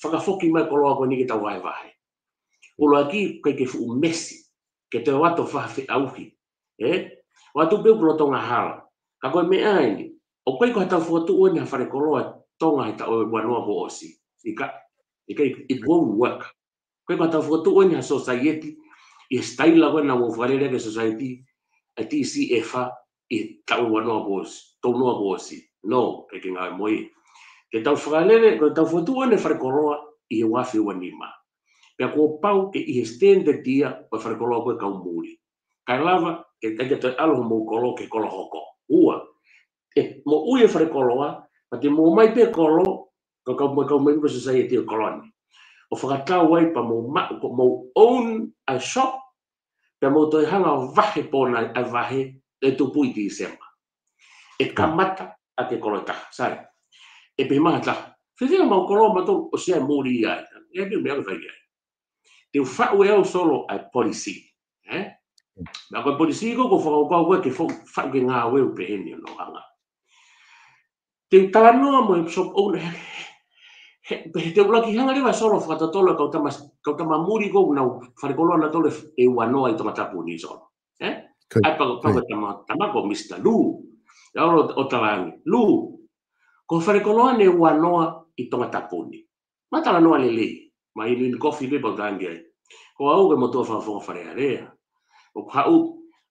fakafoki mai koloa ko eni ke tau vahevahe. ʻUluaki, ʻikai ke fuʻu mesi, ke toe ʻoatu ha feʻauhi. Ē? ʻOatu pē ʻoku lolotonga hala. Ka ko e meʻa eni, ʻoku ʻikai ko haʻatau fokotuʻu eni ha fale koloa Tonga he taʻu ʻe ua noa kuo ʻosi. ʻIkai, ʻikai, it won't work. ʻOku ʻikai ko haʻatau fokotuʻu eni ha society, ʻi he sitaila ko ē naʻa nau fakalele ki ai e society, ʻa e TCF, ʻi he taʻu ʻe ua noa kuo ʻosi, tolu noa kuo ʻosi. No, ʻikai ke ngāue mo ia. Ke tau fakalele, ko ʻetau fokotuʻu eni e fale koloa ʻi he ua afe ua nima. Pea kuo pau ke ʻi he standard ia ʻo e fale koloa ko ē kau muli. Kae lava, ke, ke, ke toe ʻalu homou kolo ki he kolo hoko. Ua, ʻe moʻui e fale koloa, pea te mou ʻomai pē kolo, ko e kau, mo e kau member society ʻo e kolo ni. ʻO fakatau ai pea mou ma-, ko mou own a shop, pea mou toe hanga ʻo vahe pō na ʻa e vahe ʻe tupu ʻi Tīsema. ʻE kamata ʻaki e kolo ʻe taha, sai. ʻE pehē mai ha taha, fēfē homau kolo mautolu ʻosi ʻi muli ai. ʻE pehē meʻa ʻoku fai ai. Te u faʻu ʻe au Solo ʻa e policy. Ē? Meʻa ko e policy ko ē ʻoku ou fakakaukau ko ē ke fo-, faʻu ke ngāue ʻo pehē ni ʻo hanga. Te u talanoa mo e shop owner, he, he, he te u laki hanga leva Solo fakatotolo kau tama, kau tama muli ko ē ʻoku nau fale koloa nautolu ʻe ua noa ʻi Tongatapu ni Solo. Ē? ʻA ia pea ko, pea ko e tama, tama ko Mister Lu. ʻE ʻalu ʻo talaange, Lu, ko e fale koloa eni ʻe ua noa ʻi Tongatapu ni. Mou talanoa lelei. Mou inu inu kofi pē pea u talaange ai. Ko au ko e motuʻa fakafofonga Fale Alea. ʻOku haʻu,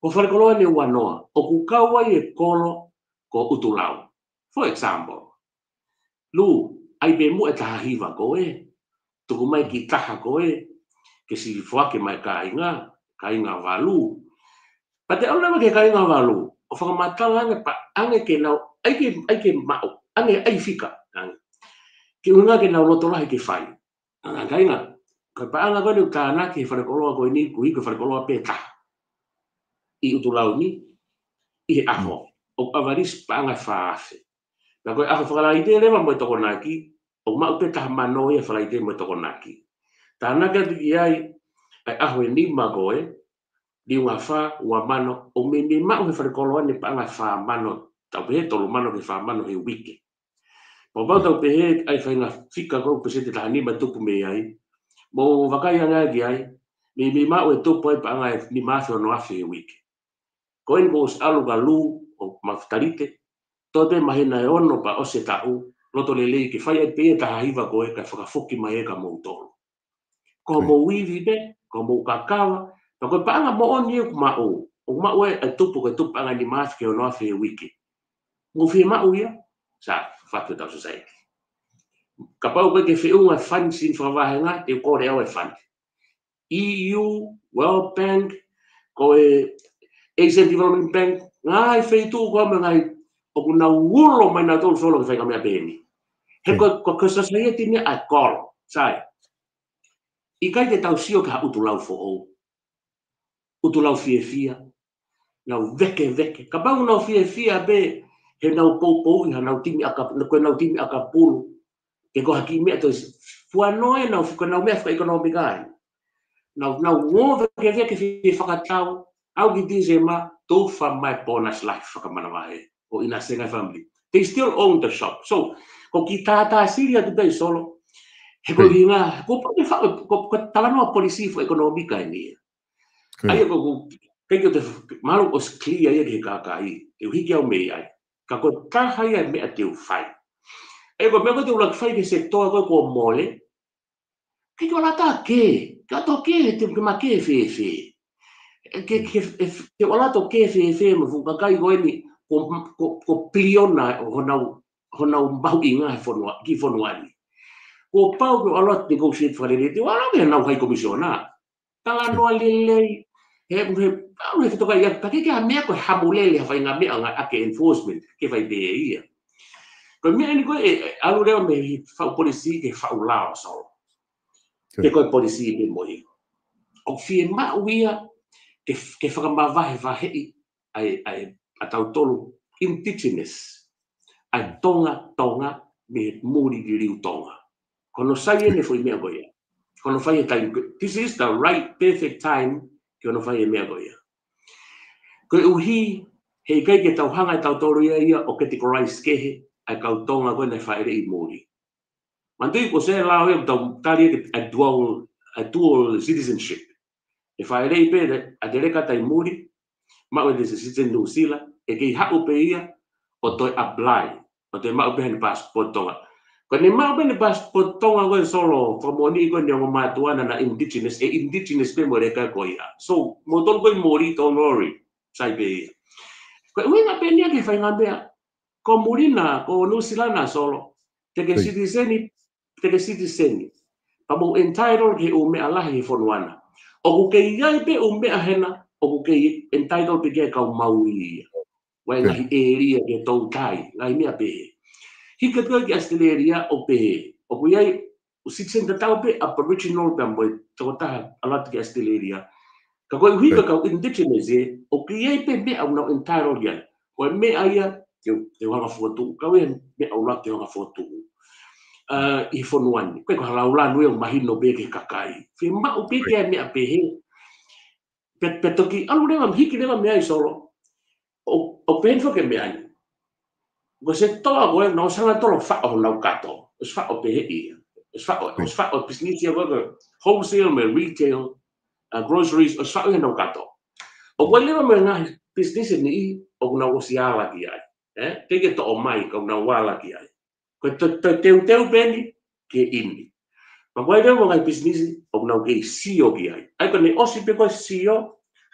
ko e fale koloa eni ʻe ua noa. ʻOku kau ai e kolo ko ʻUtulau. For example, Lu, ʻai pē muʻa e taha hiva ko ē. Tuku mai ki taha ko ē. Ke sivi foaki mai kāinga, kāinga valu. Pea te ʻalu leva ki he kāinga valu, ʻo fakamatala ange paʻanga ke nau, ʻai ke, ʻai ke maʻu, ange ʻai fika, ange. Ke ʻuhinga ke nau loto lahi ke fai. Ange kāinga, ko e paʻanga ko eni ʻoku tānaki he fale koloa ko eni, ʻoku ʻi ai ko e fale koloa pē taha. ʻI ʻUtulau ni, ʻi he ʻaho, ʻoku ʻavalisi paʻanga ʻe fā afe. Pea ko e ʻaho Fakalaite leva mo e Tokonaki, ʻoku maʻu pē taha mano ia Fakalaite mo e Tokonaki. Tānaki atu ki ai, ʻa e ʻaho ʻe nima ko ē, liunga fā, ua mano, ʻoku meimei maʻu he fale koloa ni paʻanga ʻe fā mano, tau pehē tolu mano ki he fā mano he uike. Pea kapau tau pehē ʻa e faʻahinga fika ko ē peseti ʻe taha nima tupu mei ai, mou vakai ange ki ai, meimei maʻu ʻe tupu ai paʻanga ʻe nima afe ono afe he uike. Ko eni kuo ʻosi ʻalu kia Lu ʻo Mafitalite, toe pē māhina ʻe ono pea ʻosi e taʻu, loto lelei ke fai ai pē ia e taha hiva ko ē kae fakafoki mai ia kia moutolu. Ko hoʻomou ivi pē, ko hoʻomou kakava, pea ko e paʻanga moʻoni ʻoku maʻu, ʻoku maʻu ʻe, ʻe tupu, ko e tupu paʻanga ʻe nima afe ki he ono afe he uike. Mou fiemaʻu ia, sai, fatu ʻetau society. Kapau ʻoku ʻikai ke feʻunga e fund siʻi fakavahenga, te u kole au e fund. E U, World Bank, ko e Asian Development Bank, ngaahi feituʻu ko ē mo e ngaahi ʻoku nau ulo mai nautolu Solo ke fai ha meʻa pehē ni. He ko, ko, ko e society ni ʻa e kolo, sai. ʻIkai te tau sio ki ha ʻUtulau foʻou. ʻUtulau fiefia. Nau vekeveke. Kapau nau fiefia pē, he nau poupou ʻi hanau timi ʻakap-, ko ʻenau timi ʻakapulu. Ke ko ha kiʻi meʻa toe si-, fuanoa ʻenau, ko ʻenau meʻa fakaʻekonōmika ai. Nau, nau ngō vekeveke fie fakatau, ʻalu ki Tīsema, tufa mai bonus lahi fakamanavahē. ʻO ʻinasi ange e family. They still own the shop. So, ko e kiʻi tātāsili atu pē ia Solo. He ko e ʻuhinga, ko e pau ke fa-, ko, ko e talanoa policy fakaʻekonōmika eni ia. ʻA ia ko, ko, ʻikai ke te f-, mahalo ʻosi clear ia ki he kakai. Te u hiki au mei ai. Ka ko e taha ia e meʻa te u fai. ʻA ia ko e meʻa ko ē te u laki fai ki he sekitoa ko ē kuo mole. Ke ke ʻalu atu ke, ke ʻalu atu ke, te ke maʻu ke fēfē. Ke, ke, ke ʻalu atu ke fēfē mo e fuʻu kakai ko eni, ko, ko, ko piliona honau, honau mahuʻinga he fonua, ki he fonua ni. Kuo pau ke ʻalu atu negotiate fakalelei, te u ʻalu ki heʻenau high commissioner. Talanoa lelei, he, he, ʻalu he fetokaʻi atu, ka ke ke ha meʻa ko e hamu lele, ha faʻahinga meʻa ʻoku ʻikai ke enforcement, ke fai pē ia. Ko e meʻa eni ko ē, ʻe, ʻe, ʻalu leva mei he faʻu policy ki he faʻu lao Solo. Ke ko e policy pē mo ia. ʻoku fiemaʻu ia ke, ke fakamavahevaheʻi ʻa e, ʻa e, ʻa tautolu indigenous, ʻa e Tonga, Tonga, mei he muli liliu Tonga. Ko hono sai eni e foʻi meʻa ko ia. Ko hono fai e taimi ko, this is the right, perfect time ke hono fai e meʻa ko ia. Koeʻuhi, heʻikai ke tau hanga ʻe tautolu ia ia ʻo categorize kehe ʻa e kau Tonga ko ē naʻe fāʻeleʻi muli. Manatuʻi ko e lao ia ʻoku tau tali ʻaki ʻa e dual, ʻa e dual citizenship. ʻE fāʻeleʻi pē ʻa e, ʻa e leka tai muli, maʻu e citizen New Zealand, ʻe kei haʻu pē ia ʻo toe apply, ʻo toe maʻu pē haʻane passport Tonga. Ko ʻene maʻu pē haʻane passport Tonga ko ē Solo, fakamoʻoni ko ē ʻene ongo mātuʻa naʻa na indigenous, ʻe indigenous pē mo e leka ko ia. So, moutolu ko ē muli, don't worry, sai pē ia. Ko e ʻuhinga pē eni ia ke fai ngaahi meʻa, ko muli na, ko New Zealand na Solo, te ke citizen, te ke citizen. Pea mou entitled ki he ʻū meʻa lahi he fonua na. ʻOku kei ʻi ai pē ʻū meʻa hena, ʻoku kei entitled pē ki ai kau Maui ia. Vai ngaahi ʻēlia ke toutai, ngaahi meʻa pehē. Hiki atu ki Australia ʻo pehē. ʻOku ʻi ai ʻū citizen tatau pē Aboriginal pea mo e tokotaha ʻalu atu ki Australia. Ka koeʻuhi ko e kau indigenous ē, ʻoku ʻi ai pē meʻa ʻoku nau entitled ki ai. Ko e meʻa ia, te, te u hanga fokotuʻu, ka ʻoku ʻi ai e meʻa ʻoku lava ke hanga fokotuʻu. ʻA, ʻi he fonua ni, ko e ko ha laulanu ia ʻoku mahino pē ki he kakai. Fiemaʻu pē ke ʻi ai e meʻa pehē. Pea, pea toki ʻalu leva, hiki leva mei ai Solo. ʻO, ʻo pehē foki e meʻa ni. Ko e sētuata ko ē, nau ʻosi hanga ʻe tautolu ʻo faʻo honau kato. ʻOsi faʻo pehē ia. ʻOsi faʻo, ʻosi faʻo business ia ko ē, wholesale mo e retail, ʻa, groceries, ʻosi faʻo ia honau kato. ʻOku ʻi ai leva mo e ngaahi business ʻe niʻihi, ʻoku nau ʻosi ala ki ai. Ē? Teʻeki ke toʻo mai, ka ʻoku nau ala ki ai. Ko e te, te, teuteu pē eni ke ʻi ai. Pea ko e leva mo e ngaahi business, ʻoku nau kei sio ki ai. ʻA ia ko ʻene ʻosi pē ko e sio,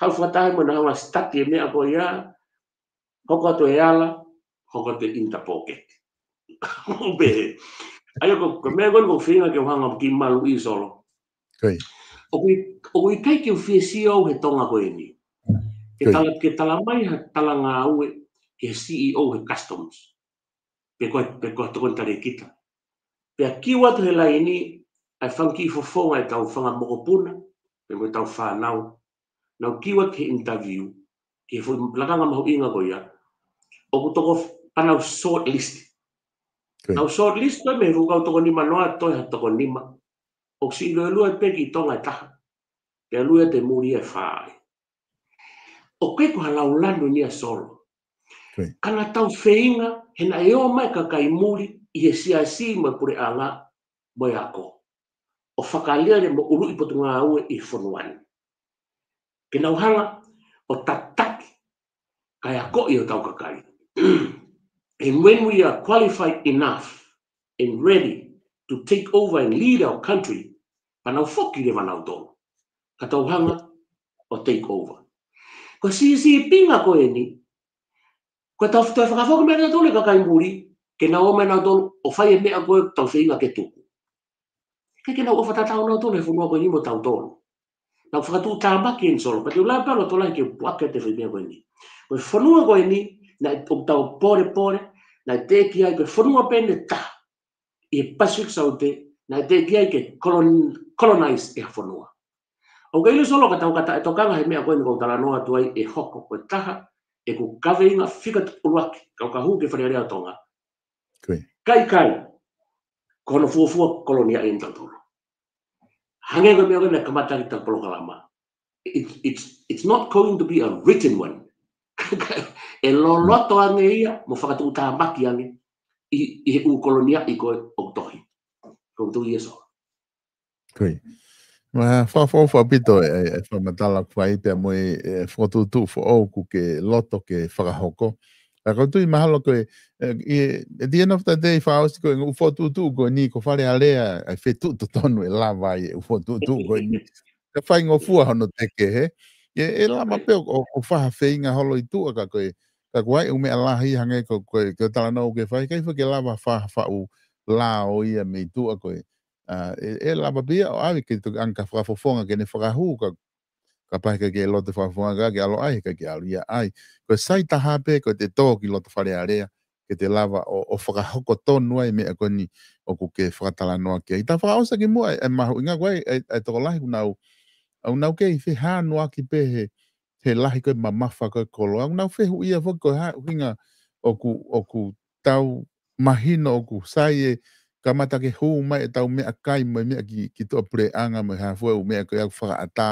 haʻu fakataha mo ʻena hanga start e meʻa ko ia, hoko atu e ala, hoko atu e interpocket. ʻO pehē. ʻA ia ko, ko e meʻa ko eni ʻoku ou feinga ke u hanga ki malu ʻi Solo. ʻOku ʻi, ʻoku ʻikai ke u fie sio au he Tonga ko eni. Ke tala, ke tala mai ha talangāue, ki he C E O he Customs. Pe ko, pe ko e tokoni talēkita. Pea kiu atu he laini, ʻa e fanga kiʻi fofonga ʻetau fanga mokopuna, pe ko ʻetau fānau. Nau kiu atu he interview, ki he foʻi lakanga mahuʻinga ko ia. ʻOku toko f-, pea nau short list. Nau short list ko ē mei he fuʻu kau toko nima noa, toe ha toko nima. ʻOku siʻi luelue pē ki Tonga ʻe taha. Pea lue atu e muli ʻe fā ai. ʻOku ʻikai ko ha laulanu eni ia Solo. Ka naʻa tau feinga, he naʻe ō mai e kakai muli, ʻi he siasi mo e puleʻanga, mo e ako. ʻO fakalele mo ʻuluʻi potungāue ʻi he fonua ni. Ke nau hanga, ʻo tataki, kae akoʻi hotau kakai. And when we are qualified enough and ready to take over and lead our country, pea nau foki leva nautolu. Ka tau hanga ʻo take over. Ko e sīpinga ko eni, ko ʻetau toe fakafoki mai nautolu e kakai muli, ke nau ō mai nautolu, ʻo fai e meʻa ko ē ʻoku tau feinga ke tuku. ʻIkai ke nau ʻofa tatau nautolu he fonua ko eni mo tautolu. Nau fakatuʻutāmaki eni Solo, pea te u lava pē ʻo lotolahi ke u puʻaki atu e foʻi meʻa ko eni. Ko e fonua ko eni, naʻe ʻoku tau polepole, naʻe teʻeki ai ko e fonua pē eni ʻe taha ʻi he Pacific Saute, naʻe teʻeki ai ke colon-, colonize e fonua. ʻOku ʻikai lilo Solo ka tau kata e tokanga he meʻa ko eni ʻoku ou talanoa atu ai ʻe hoko ko e taha, ʻeku kaveinga fika ʻuluaki, kau ka hū ki Fale Alea ʻo Tonga. Kai kai, ko hono fuofua kolonia eni tautolu. Hangē ko e meʻa ko ē naʻe kamata ʻaki ʻetau polokalama. It, it's, it's not going to be a written one. ʻE loloto ange ia, mo fakatuʻutāmaki ange, ʻi, ʻi he ʻū kolonia ʻi ko ē ʻoku tohi. Ko e tuʻu ia Solo. Ko ia. Ma fakaʻofoʻofa ʻaupito e, e, e fakamatala ʻoku fai pea mo e, e fokotuʻutuʻu foʻou ʻoku ke loto ke fakahoko. Ka ʻoku ou tui mahalo ko e, e, e, at the end of the day, fakaʻosi ko e ʻū fokotuʻutuʻu ko eni ko Fale Alea, ʻa e feituʻu totonu ʻe lava ai e ʻū fokotuʻutuʻu ko eni. Ka faingofua hono teke he. ʻE, ʻe lava pē ʻo, ʻo, ʻo fai ha feinga holo ʻi tuʻa ka ko e, ka ko e ʻū meʻa lahi hangē ko, ko e, ko e talanoa ʻoku ke fai, ʻikai foki ke lava fai ha faʻu lao ia mei tuʻa ko e, ʻa, ʻe, ʻe lava pē ia ʻo ʻave ke toki ʻange ki he fakafofonga ke ne fakahū ka, kapau ʻikai ke loto e fakafofonga ka ke ʻalu ai, ʻikai ke ʻalu ia ai. Ko e sai taha pē, ko e te tō ki loto Fale Alea, ke te lava ʻo, ʻo fakahoko tonu ai e meʻa ko eni ʻoku ke fakatalanoa ki ai. Tau fakaʻosi ki muʻa, e mahuʻinga ko ē, e, e tokolahi ʻoku nau, ʻOku nau kei fehānuaki pē he, he lahi ko e mamafa ko e koloa. ʻOku nau fehuʻia foki ko e hā e ʻuhinga ʻoku, ʻoku tau mahino ʻoku sai e kamata ke hū mai ʻetau meʻakai mo e meʻa ki, ki tuʻa puleʻanga mo e hā fua e ʻū meʻa ko ia ʻoku fakaʻatā,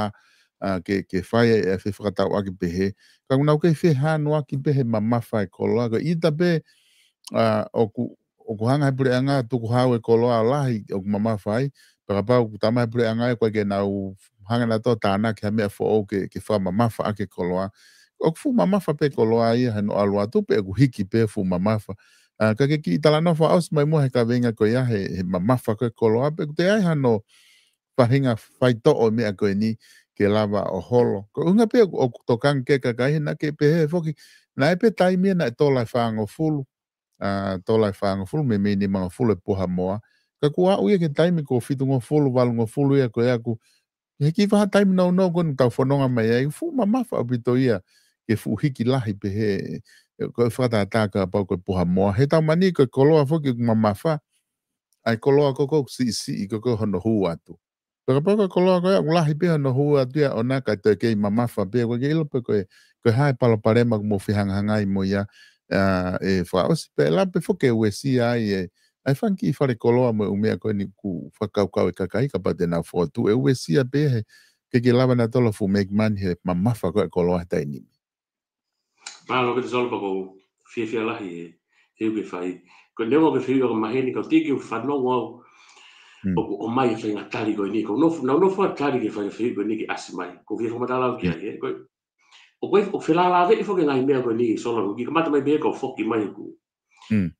ʻa, ke, ke fai e, e fefakatauʻaki pehē. Ka ʻoku nau kei fehānuaki pē he mamafa e koloa. Ko e ʻita pē, ʻa, ʻoku, ʻoku hanga he puleʻanga tukuhau e koloa lahi ʻoku mamafa ai. Pea kapau ʻoku tama he puleʻanga ʻe ʻikai ke nau hanga nautolu ʻo tānaki ha meʻa foʻou ke, ke fakamamafa ʻaki e koloa. ʻOku fuʻu mamafa pē koloa ia he ʻoku ʻalu atu pē ʻoku hiki pē fuʻu mamafa. ʻA, ka ke kiʻi talanoa fakaʻosi mai muʻa he kaveinga ko ia he, he mamafa ko e koloa pē ʻoku toe ʻi ai hano faʻahinga faitoʻo e meʻa ko eni ke lava ʻo holo. Ko e ʻuhinga pē ʻoku, ʻoku tokanga ki ai e kakai he naʻa ke pehē foki, naʻe ʻi ai pē taimi ia naʻe tola ʻe fāngofulu, ʻa, tola ʻe fāngofulu, meimei nimangofulu e puha moa. Ka kuo aʻu ia ki he taimi ko e fitungofulu, valungofulu ia ko ē ʻoku, he kiʻi vahaʻa taimi nounou ko eni ʻoku tau fononga mai ai, fuʻu mamafa ʻaupito ia ke fuʻu hiki lahi pehē, ʻe, ko e fakatātā kapau ko e puha moa. He tau manatuʻi ko e koloa foki ʻoku mamafa, ʻa e koloa ko ē ʻoku siʻisiʻi ko ē hono hū atu. Pea kapau ko e koloa ko ē ʻoku lahi pē hono hū atu ia ʻona kae toe kei mamafa pē, ʻoku ʻikai ke ʻilo pe ko e, ko e hā e palopalema ʻoku mou fehangahangai mo ia, ʻa, ʻe fakaʻosi pē, ʻe lava pē foki ke uesia ai e, ʻa e fanga kiʻi fale koloa mo e ʻū meʻa ko eni ʻoku fakakaukau e kakai kapau te nau fokotuʻu, ʻe uesia pē he ʻikai ke lava nautolu ʻo fuʻu make money he mamafa ko ē e koloa he taimi ni. Mālō ʻaupito Solo, pea ʻoku ou fiefia lahi he, he fehuʻi ke fai. Ko e neongo ko e fehuʻi ʻoku maheni, ka ʻoku teʻeki ke u fanongo au. Hmm. ʻOku ʻomai e faʻahinga tali ko eni. Ko e nofo, naʻa ku nofo ʻo tali ki he faʻahinga fehuʻi ko eni ke ʻasi mai. ʻOku ou fie fakamatala au ki ai, ē. Ko e, ʻoku ou, ʻoku felālāveʻi foki e ngaahi meʻa ko eni Solo, ʻoku kiʻi kamata mai pē ʻoku ou foki mai ʻoku. Hmm.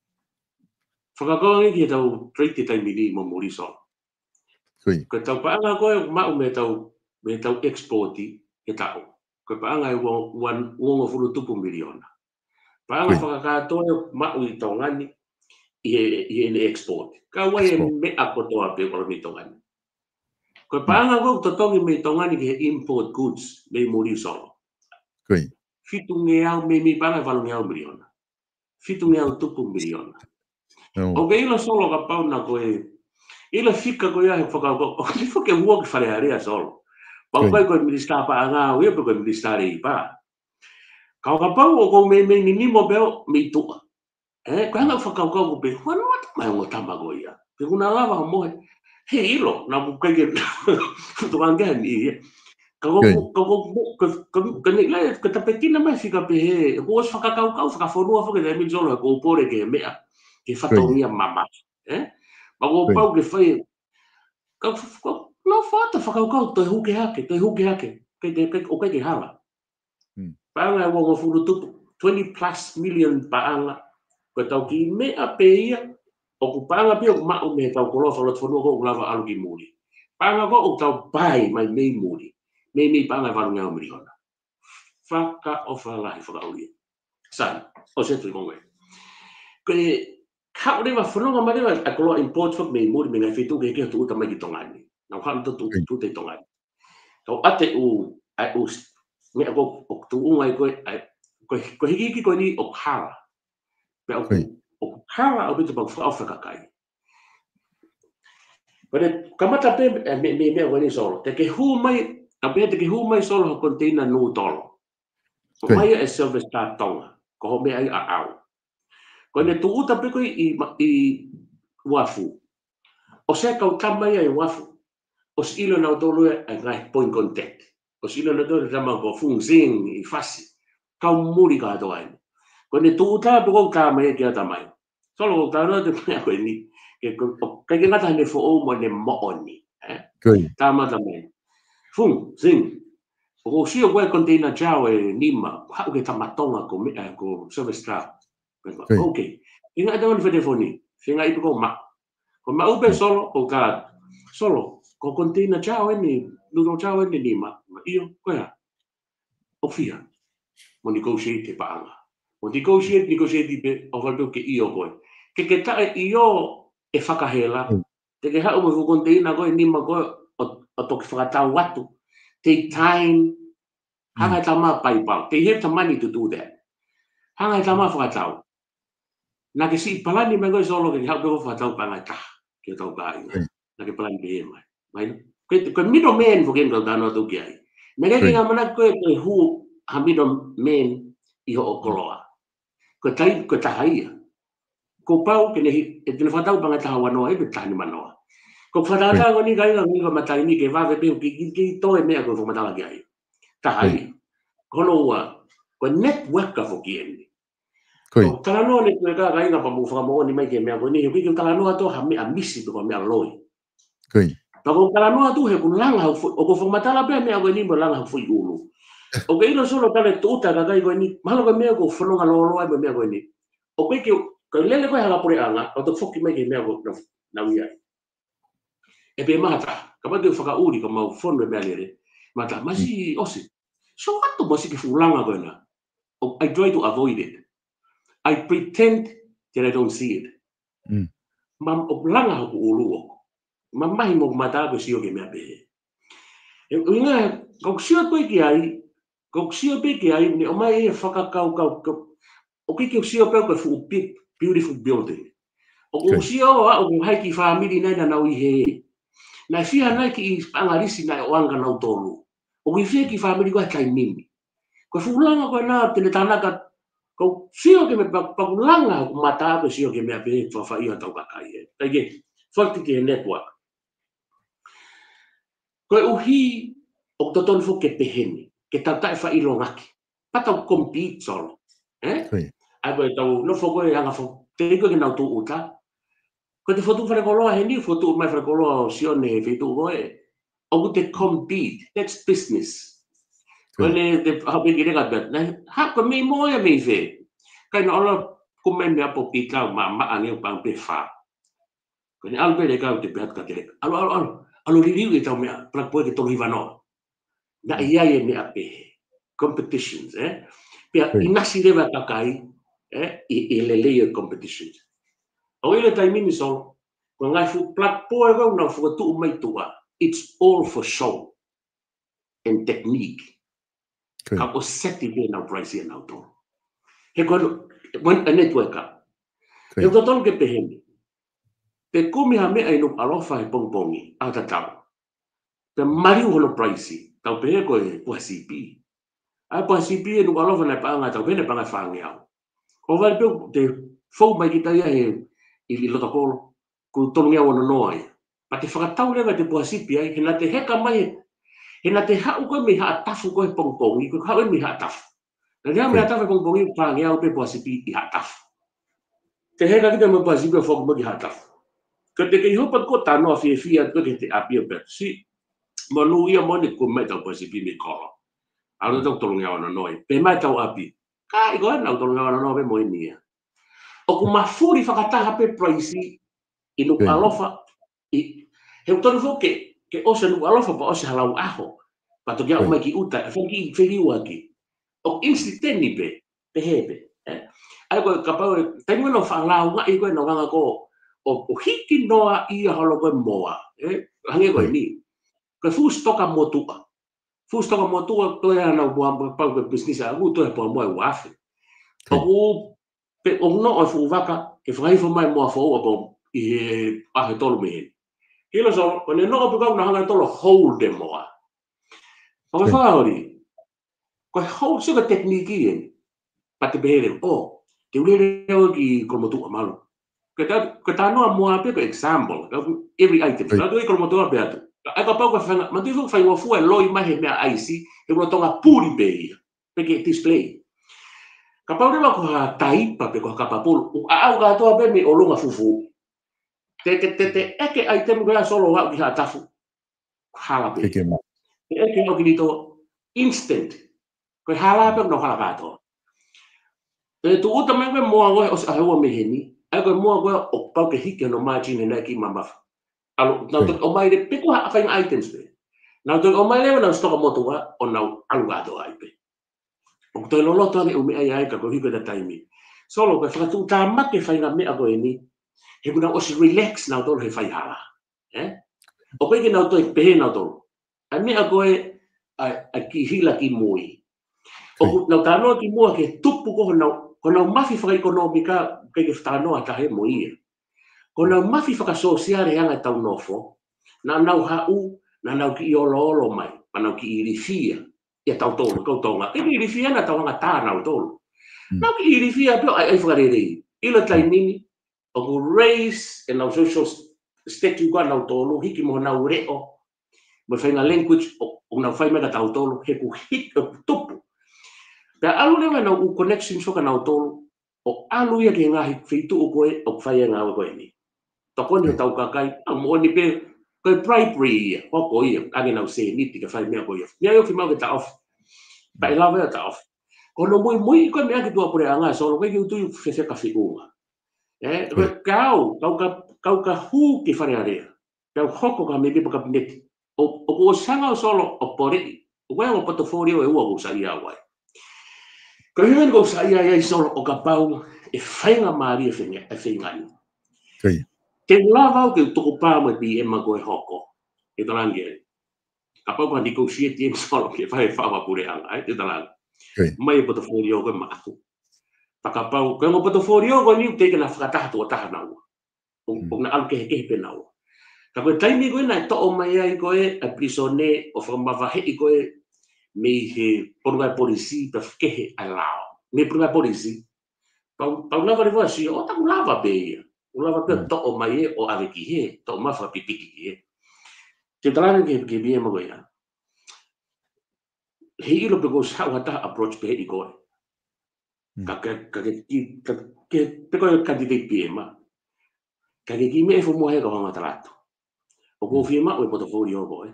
Fakakaukau ange ki heʻetau trade he taimi ni mo muli Solo. Ko ia. Ko ʻetau paʻanga ko ē ʻoku maʻu mei heʻetau, mei heʻetau export he taʻu. Ko e paʻanga ʻe ua, ua, uongofulu tupu miliona. Paʻanga, ko ia, fakakātoa ʻoku maʻu ʻi Tonga ni ʻi he, ʻi heʻene export. Kau ai e, export, meʻa kotoa pē ʻoku ʻalu mei Tonga ni. Ko e, hmm, paʻanga ko ē ʻoku totongi mei Tonga ni ki he import goods mei muli Solo. Ko ia. Fitungeau, meimei paʻanga ʻe valungeau miliona. Fitungeau tupu miliona. ʻOku ke ʻilo Solo kapau naʻa ko e, ʻilo e fika ko ia he fakakaukau, ʻoku ke foki ua ki Fale Alea Solo. Pau, ko ia, pē ko e minisitā paʻanga au ia pe ko e minisitā leipa. Ka ʻo kapau ʻoku ou meimei ninimo pē au mei tuʻa. Ē, ko e hanga ʻo fakakaukau ko ē pe, hua noa ta mai ongo tama ko ia. Pe ʻoku na lava ʻo mohe. He ʻilo, naʻa ku ʻikai ke tokanga ki ai ni ia. Ka ko, ko ia, ka ko, ko, ka, ka, ka ne ʻilo, ka tapekina mai fika pehē, ʻoku ou ʻosi fakakaukau, fakafonua foki e taimi ni Solo, ʻoku ou pole ki he meʻa, ki he, ko ia, fatongia mamafa, ē? Pea ʻoku, ko ia, pau ke fai, ka, ka, no fata fakakaukau, toe huke hake, toe huke hake, ke, ke, ke, ʻoku ʻikai ke hala. Hmm. Paʻanga ʻe uongofulu tupu, twenty plus million paʻanga. Ko ʻetau kiʻi meʻa pē ia, ʻoku paʻanga pē ʻoku maʻu mei heʻetau koloa fakalotofonua ko ē ʻoku lava ʻalu ki muli. Paʻanga ko ē ʻoku tau buy mai mei muli. Meimei paʻanga ʻe valungeau miliona. Fakaʻofa lahi fakaʻulia. Sai, ʻosi atu e konga. Ko e haʻu leva fononga mai leva ʻa e koloa import foki mei muli mei he ngaahi feituʻu kehekehe ʻo tūʻuta mai ki Tonga ni. Naʻa ku haʻu nautolu ʻo tū-, tūʻuta ʻi Tonga ni. Kau ʻate ʻū, ʻa e ʻū s-, meʻa ko ē ʻoku tuʻunga ai ko ē, ʻa e, ko e, ko e hikihiki ko eni ʻoku hala. Pea ʻoku, ʻoku hala ʻaupito pea ʻoku fakaʻofa e kakai. Pea ne kamata pē, ē, mei, mei, meʻa ko eni Solo. Te ke hū mai, ʻa pē te ke hū mai Solo ha container nūtolo. Ko ia. Mai ʻe Silver Star Tonga. Ko hoʻo meʻa ia ʻaʻau. Ko ʻene tūʻuta pē ko ē ʻi, ʻi, ʻi uafu. ʻOsi e kau tama ia ʻi uafu. ʻOsi ʻilo nautolu e, e ngaahi point contact. ʻOsi ʻilo nautolu e tama ko Fung Zing ʻi Fasi. Kau muli kātoa eni. Ko ʻene tūʻuta pē ko ē ʻoku tā mai ki ʻata mai. Solo ʻoku tā mai ʻata mai ko eni. Ke ko, ʻoku ʻikai ke ngata heʻene foʻou mo ʻene moʻoni. Ē? Ko ia. Tā mai ʻata mai. Fung Zing. ʻOku ou sio ko e container chao ʻe nima. Haʻu ki he tama Tonga ko meʻa ko Silver Star. Ko ia. Okay. Feinga ʻe tau ni fete foni. Feinga ʻi pē ko ma. Ko maʻu pē Solo, ko ka. Solo, ko container chao eni, nūtolo chao eni nima. Ma ʻio, ko ia. ʻOku fiha. Mo negotiate e paʻanga. Mo negotiate, negotiate pē, ʻo fale pē ke ʻio ko ē. Ke ke taʻe ʻio ʻe fakahela. Mm. Te ke haʻu mo e fuʻu container ko ē nima ko ē ʻo, ʻo toki fakatau atu. Take time. Hanga, mm, e tama PayPal. They have the money to do that. Hanga e tama, mm, fakatau. Naʻa ke siʻi palani mai ko ē Solo ke haʻu pē ko ē fakatau paʻanga ʻe taha ki hotau kāinga. Mm. Naʻa ke palani pē mai. Mai. Ko e, ko e middleman foki eni ʻoku tau talanoa atu ki ai. Naʻe ʻikai ke ʻamanaki ko e, ko e hū ha middleman ʻi hoʻo koloa. Ko e tai, ko e taha ia. Kuo pau ke ne hiki, ʻe te ne fakatau paʻanga ʻe taha ua noa, ʻe pe taha nima noa. Ko e fakatātā ko eni kāinga, ko e fakatātā ni ke vave pē ke, ke, ke toe meʻa ko e fakamatala ki ai. Taha ia. Ko hono ua, ko e networker foki eni. ʻOku talanoa eni ko e kāinga pea mou fakamoʻoni mai ki he meʻa ko eni, he ʻoku ʻikai ke talanoa atu ha meʻa misi pe ko ha meʻa loi. Pea ʻoku talanoa atu he ʻoku langa hoku foʻi, ʻoku fakamatala pē meʻa ko eni mo langa hoku foʻi ʻulu. ʻOku ke ʻilo Solo, tala e tūʻuta kakai ko eni, mahalo ko e meʻa ʻoku fononga lōloa ai mo e meʻa ko eni. ʻOku ʻikai ke, ko e lele ko e hala puleʻanga, ʻo toki foki mai ki he meʻa ko ena, nau ia. ʻE pē mahalo, kapau te u fakaʻuli ka mau fonu e meʻalele, mahalo, masi ʻosi. So what, masi ki he fuʻu langa ko ena. ʻO, I try to avoid it. I pretend that I don't see it. Ma, ʻoku langa hoku ʻulu ʻoku. Mamahi mo hoku mata ko e sio ki he meʻa pehē. ʻE, ʻuhinga, ka ʻoku sio pē ki ai, ka ʻoku sio pē ki ai, ne ʻomai e fakakaukau, ka, ʻoku ʻikai ke u sio pē ko e fuʻu big, beautiful building. ʻOku ou sio ʻa, ʻoku ʻi ai e kiʻi fāmili nai naʻa nau ʻi hē. Naʻe fiha nai e kiʻi paʻanga lisi naʻe ʻoange kia nautolu. ʻOku ʻi fē e kiʻi fāmili ko ē he taimi ni. Ko e fuʻu langa ko ena te ne tānaki, ka u sio ki he meʻa pa-, pea ʻoku langa hoku mata ko e sio ki he meʻa pehē, fakafaʻahi ʻetau kakai ē. Kae kehe, fakaʻosi ki he network. Koeʻuhi ʻoku totonu foki ke pehē ni, ke tau taʻefaʻahinga ʻaki. Pea tau compete Solo. Ē? ʻA ia ko ʻetau nofo ko ē anga fo-, te ko ē ke nau tūʻuta. Ko ʻete fokotuʻu falekoloa heni, fokotuʻu mai falekoloa ʻo Sione he feituʻu ko ē. ʻOku te compete, that's business. Ko ʻene te hape ki leka pea. Naʻe, ha, ko e meʻi mo ia mei fē. Kae naʻa ʻola, ko e meʻa meʻa pō pita ma, ma ane ʻo paʻanga pē fā. Ko ʻene ʻalu pē leka ʻo te pehē atu kiate leka. ʻAlu, ʻalu, ʻalu. ʻAlu liliu ʻetau meʻa, pea ko e ke tolu hiva noa. Naʻe ʻi ai e meʻa pehē. Competitions, ē? Pea ʻinasi leva kakai, ē? ʻI, ʻi he lelei e competitions. ʻOku ʻilo e taimi ni Solo, ko e ngaahi fuʻu plug poe ko ē ʻoku nau fokotuʻu mai tuʻa. It's all for show and technique. Ka ʻoku seti pē ʻenau price ʻanautolu. He ko e, when a networker. He ʻoku totonu ke pehē ni. Te kumi ha meʻa ʻi Nukuʻalofa he pongipongi, ʻaho tatau. Pea maliu hono price, tau pehē ko e puha sipi. ʻA e puha sipi ʻi Nukuʻalofa naʻe paʻanga, tau pehē naʻe paʻanga ʻe fāngeau. ʻO vale pē te fou mai kita ia he, ʻi, ʻi loto kolo, ko e tolungeau ono noa ia. Pea te fakatau leva ʻete puha sipi ai, he naʻa te heka mai, he naʻa te haʻu ko ē mei Haʻatafu ko ē he pongipongi, ko e haʻu ē mei Haʻatafu. Naʻa te haʻu mei Haʻatafu he pongipongi, fāngeau pē puha sipi ʻi Haʻatafu. Te heka kita mo e puha sipi ʻo foki mai ki Haʻatafu. Ka te kei hopo ko ē ʻo talanoa fiefia ko ē ki heʻete ʻapi ʻo pehē, siʻi monūʻia moʻoni kuo ʻomai ʻetau puha sipi mei kolo. ʻAlu ʻetau tolungeau ono noa ia. Pehē mai ʻetau ʻapi. Ka ʻi ko ē ʻenau tolungeau ono noa pē mo eni ia. ʻOku mafuli fakataha pē price ʻi Nukuʻalofa, ʻi, he ʻoku totonu foki ke, ke ʻosi Nukuʻalofa pea ʻosi Halauʻaho. Pea toki aʻu mai ki ʻuta, ʻe fai e kiʻi feliuaki. ʻOku incident ni pē, pehē pē, ē? ʻA ia ko e kapau ē, taimi naʻa nau faʻa lāungaʻi ko ē ʻenau anga ko ē, ʻo, ʻo hiki noaʻia holo ko ē moa, ē? Hangē ko eni. Ko e fuʻu sitoka motuʻa. Fuʻu sitoka motuʻa, toe ʻa ʻenau moa, pau ko e business ʻaʻaku, toe pau moa ʻe ua afe. ʻOku pe ʻoku noʻo e fuʻu vaka, ke fakahifo mai moa foʻou ʻapo ʻi he ʻaho ʻe tolu mei heni. ʻIlo Solo, ko ʻene noʻo pē kau naʻa hanga ʻe tolo hold e moa. Pea ko e fakaholi, ko e hold, sio ko e tekiniki eni. Pea te pehē leva, ʻo, te u lele au ki Kolomotuʻa malu. Ko e ta-, ko e talanoa moa pē ko e example, ka every item. Ka tu ʻi Kolomotuʻa pē atu. Ka ʻai kapau ko e fanga, manatuʻi foki faingofua e loi mai he meʻa ʻaisi, he ʻoku lolotonga puli pē ia. Pe ke display. Kapau leva ko ha taipa pe ko ha kapapulu, ʻoku ʻaʻau kātoa pē mei ʻolunga fufuuʻi. Te, te, te, te ʻeke ʻaitemi ko ia Solo ʻo aʻu ki Haʻatafu. Hala pē. Te ʻeke ʻo ki Lito, instant. Ko e hala pē ʻoku nau hala kātoa. Te tūʻuta mai ko ē moa ko ē ʻosi ʻaho ua mei heni. ʻA ia ko e moa ko ē ʻoku pau ke hiki hono margin he naʻe kiʻi mamafa. ʻAlu, nau toki ʻomai leva pe ko ha faʻahinga items pē. Nau toki ʻomai leva ʻenau sitoka motuʻa ʻo nau ʻalu kātoa ai pē. ʻOku toe loloto ange ʻū meʻa ia ai ka ko e hiko ʻeta taimi. Solo, ko e fakatuʻutāmaki e faʻahinga meʻa ko eni. He ʻoku nau ʻosi relax nautolu he faihala. Ē? ʻOku ʻikai ke nau toe pehē nautolu. ʻA e meʻa ko ē, ʻa, ʻa e kiʻi hila kimui. ʻOku nau talanoa kimuʻa ki he tupu ko honau, ko honau mafi fakaʻekonōmika, ʻikai ke talanoa tahe mo ia. Ko honau mafi fakasōsiale he anga ʻetau nofo, naʻa nau haʻu, Naʻa nau kiʻi oloolo mai, pea nau kiʻi ilifia ia tautolu, kau Tonga. ʻIkai ke ilifia naʻa tau hanga tā nautolu. Nau kiʻi ilifia pē ʻo ʻai, ʻai fakalelei. ʻIlo taimi ni, ʻoku raise ʻenau social status ko ē ʻanautolu, hiki mo honau leʻo, mo e faʻahinga language ʻo, ʻoku nau fai mai kia tautolu, he ʻoku hiki, ʻoku tupu. Pea ʻalu leva ʻenau ʻū connections ʻo kia nautolu, ʻo ʻalu ia ki he ngaahi feituʻu ko ē ʻoku fai ai e ngāue ko eni. Tokoni hotau kakai, ʻa, moʻoni pē, ko e bribery ia, hoko ia, ʻoange ʻenau sēniti ke fai e meʻa ko ia. Meʻa ia ʻoku fiemaʻu ke taʻofi. Pea ʻe lava ia ʻo taʻofi. Ko hono muimui ko ē meʻa ki tuʻapuleʻanga, Solo, ʻikai ke u tui ʻoku fefeka fiʻunga. ʻE, ko e kau, kau ka, kau ka hū ki Fale Alea. Kau hoko ko ha mēmipa Kapineti. ʻO, ʻoku ou sanga ʻo Solo ʻo poleʻi. ʻOku ʻi ai e ongo portfolio ʻe ua ʻoku ou saiʻia ai. Ko e ʻuhinga eni ʻoku ou saiʻia ai Solo ʻo kapau ʻe faingamālie e feinga, e feinga ni. Te u lava au ke u tukupā mo e PM ko ē hoko. ʻE talange. Kapau ko ha negotiate eni Solo ke fai e faʻu ʻa puleʻanga, ʻe, te u talange. Mai e portfolio ko ē maʻaku. Pea kapau, ko e ongo portfolio ko eni ʻoku teʻeki ke na fakataha tuʻo taha naua. ʻO, ʻo na ʻalu kehekehe pē naua. Ka ko e taimi ko ē naʻe toʻo mai ai ko ē ʻa e pilīsone ʻo fakamavaheʻi ko ē mei he Potungāue Polisi pea kehe ʻa e lao. Mei he Potungāue Polisi, pea u, pea u lava leva ʻo sio, ʻo, ta u lava pē ia. ʻOku lava pē ʻo toʻo mai ē ʻo ʻave ki hē, toʻo mai fakapipiki ki hē. Te u talange ki he, ki he PM ko ia. He ʻilo pē ʻoku ou saiʻia ha taha approach pē ʻi ko ē. Ka ke, ka ke, ki, ka ke, pe ko e candidate PM, ka ke kiʻi meʻa ʻe fo mo he ka hanga tala atu. ʻOku ou fiemaʻu e portfolio ko ē.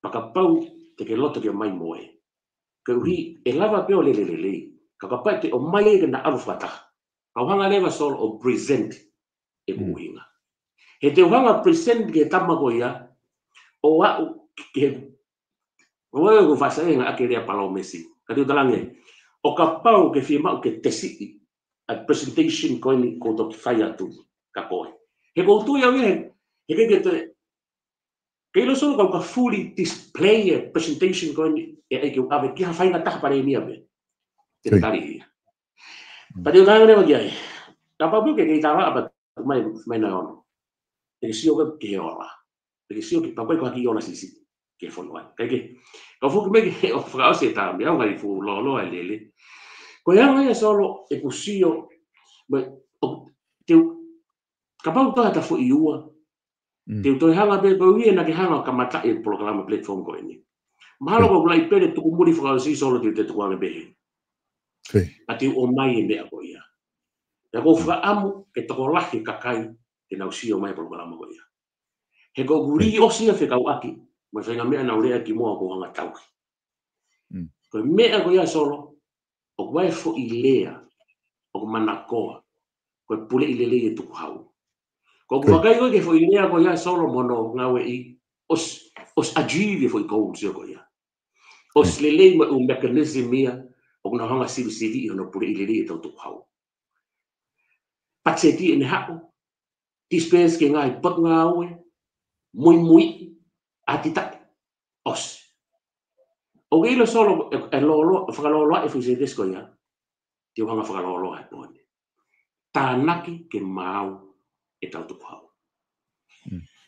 Pea kapau te ke loto ke mai mo ē. Koeʻuhi, ʻe lava pē ʻo lele lelei. Ka kapau te ʻomai ē ke na ʻalu fakataha. Kau hanga leva Solo ʻo present ʻeku ʻuhinga. He te u hanga present ki he tama ko ia, ʻo aʻu ki he, ʻo e ko fasa e ngaahi lea palōmesi. Ka te u talange, ʻo kapau ke fiemaʻu ke tesiʻi ʻa e presentation ko eni ʻoku ou toki fai atu kia koe. He ʻoku ou tui au ia he, he ʻikai ke te, ke ʻilo Solo kau ka fully display e presentation ko eni ʻe ʻai ke u ʻave ki ha faʻahinga taha palēmia pē. Ke tali ia. Pea te u talange leva ki ai. Kapau pē ke kei tala apa mai, mai na ono. Te ke sio ki he ola. Te ke sio ki pea ko e ko ha kiʻi ola siʻisiʻi ki he fonua. Kae kehe, kau foki mai ki he ʻo fakaʻosi e tā meʻa ʻoku ngali fuʻu lōloa e lele. Ko e anga ia Solo ʻeku sio, mo, ʻo, te u, kapau toe ha taha foʻi ua, te u toe hanga pē koeʻuhi naʻa ke hanga ʻo kamataʻi e polokalama platform ko eni. Mahalo ko e kulaʻi pele tuku muli fakaʻosi Solo te u te tukuange pehē. Ka te u ʻomai e meʻa ko ia. Pea ʻoku ou fakaʻamu ke tokolahi e kakai ke nau sio mai e polokalama ko ia. He ʻoku ou lī ʻosi ia fekauʻaki mo e faʻahinga meʻa naʻa ku lea ki muʻa ʻoku ou hanga tauhi. Ko e meʻa ko ia Solo, ʻoku ʻi ai e foʻi lea ʻoku manakoa, ko e puleʻi lelei e tukuhau. Ko ʻeku vakai ko ē ki he foʻi lea ko ia Solo mo hono ngāueʻi, ʻosi, ʻosi achieve e foʻi goals ia ko ia. ʻOsi lelei mo e ʻū mechanism ia ʻoku nau hanga sivisiviʻi hono puleʻi lelei ʻetau tukuhau. Patiseti ʻene haʻu, disperse ki he ngaahi potungāue, muimui, ʻatitaʻi, ʻosi. ʻOku ke ʻilo Solo, ʻe, ʻe lōloa, fakalōloa e foʻi sētesi ko ia, te u hanga fakalōloa he pō ni. Tānaki ke maau ʻetau tukuhau.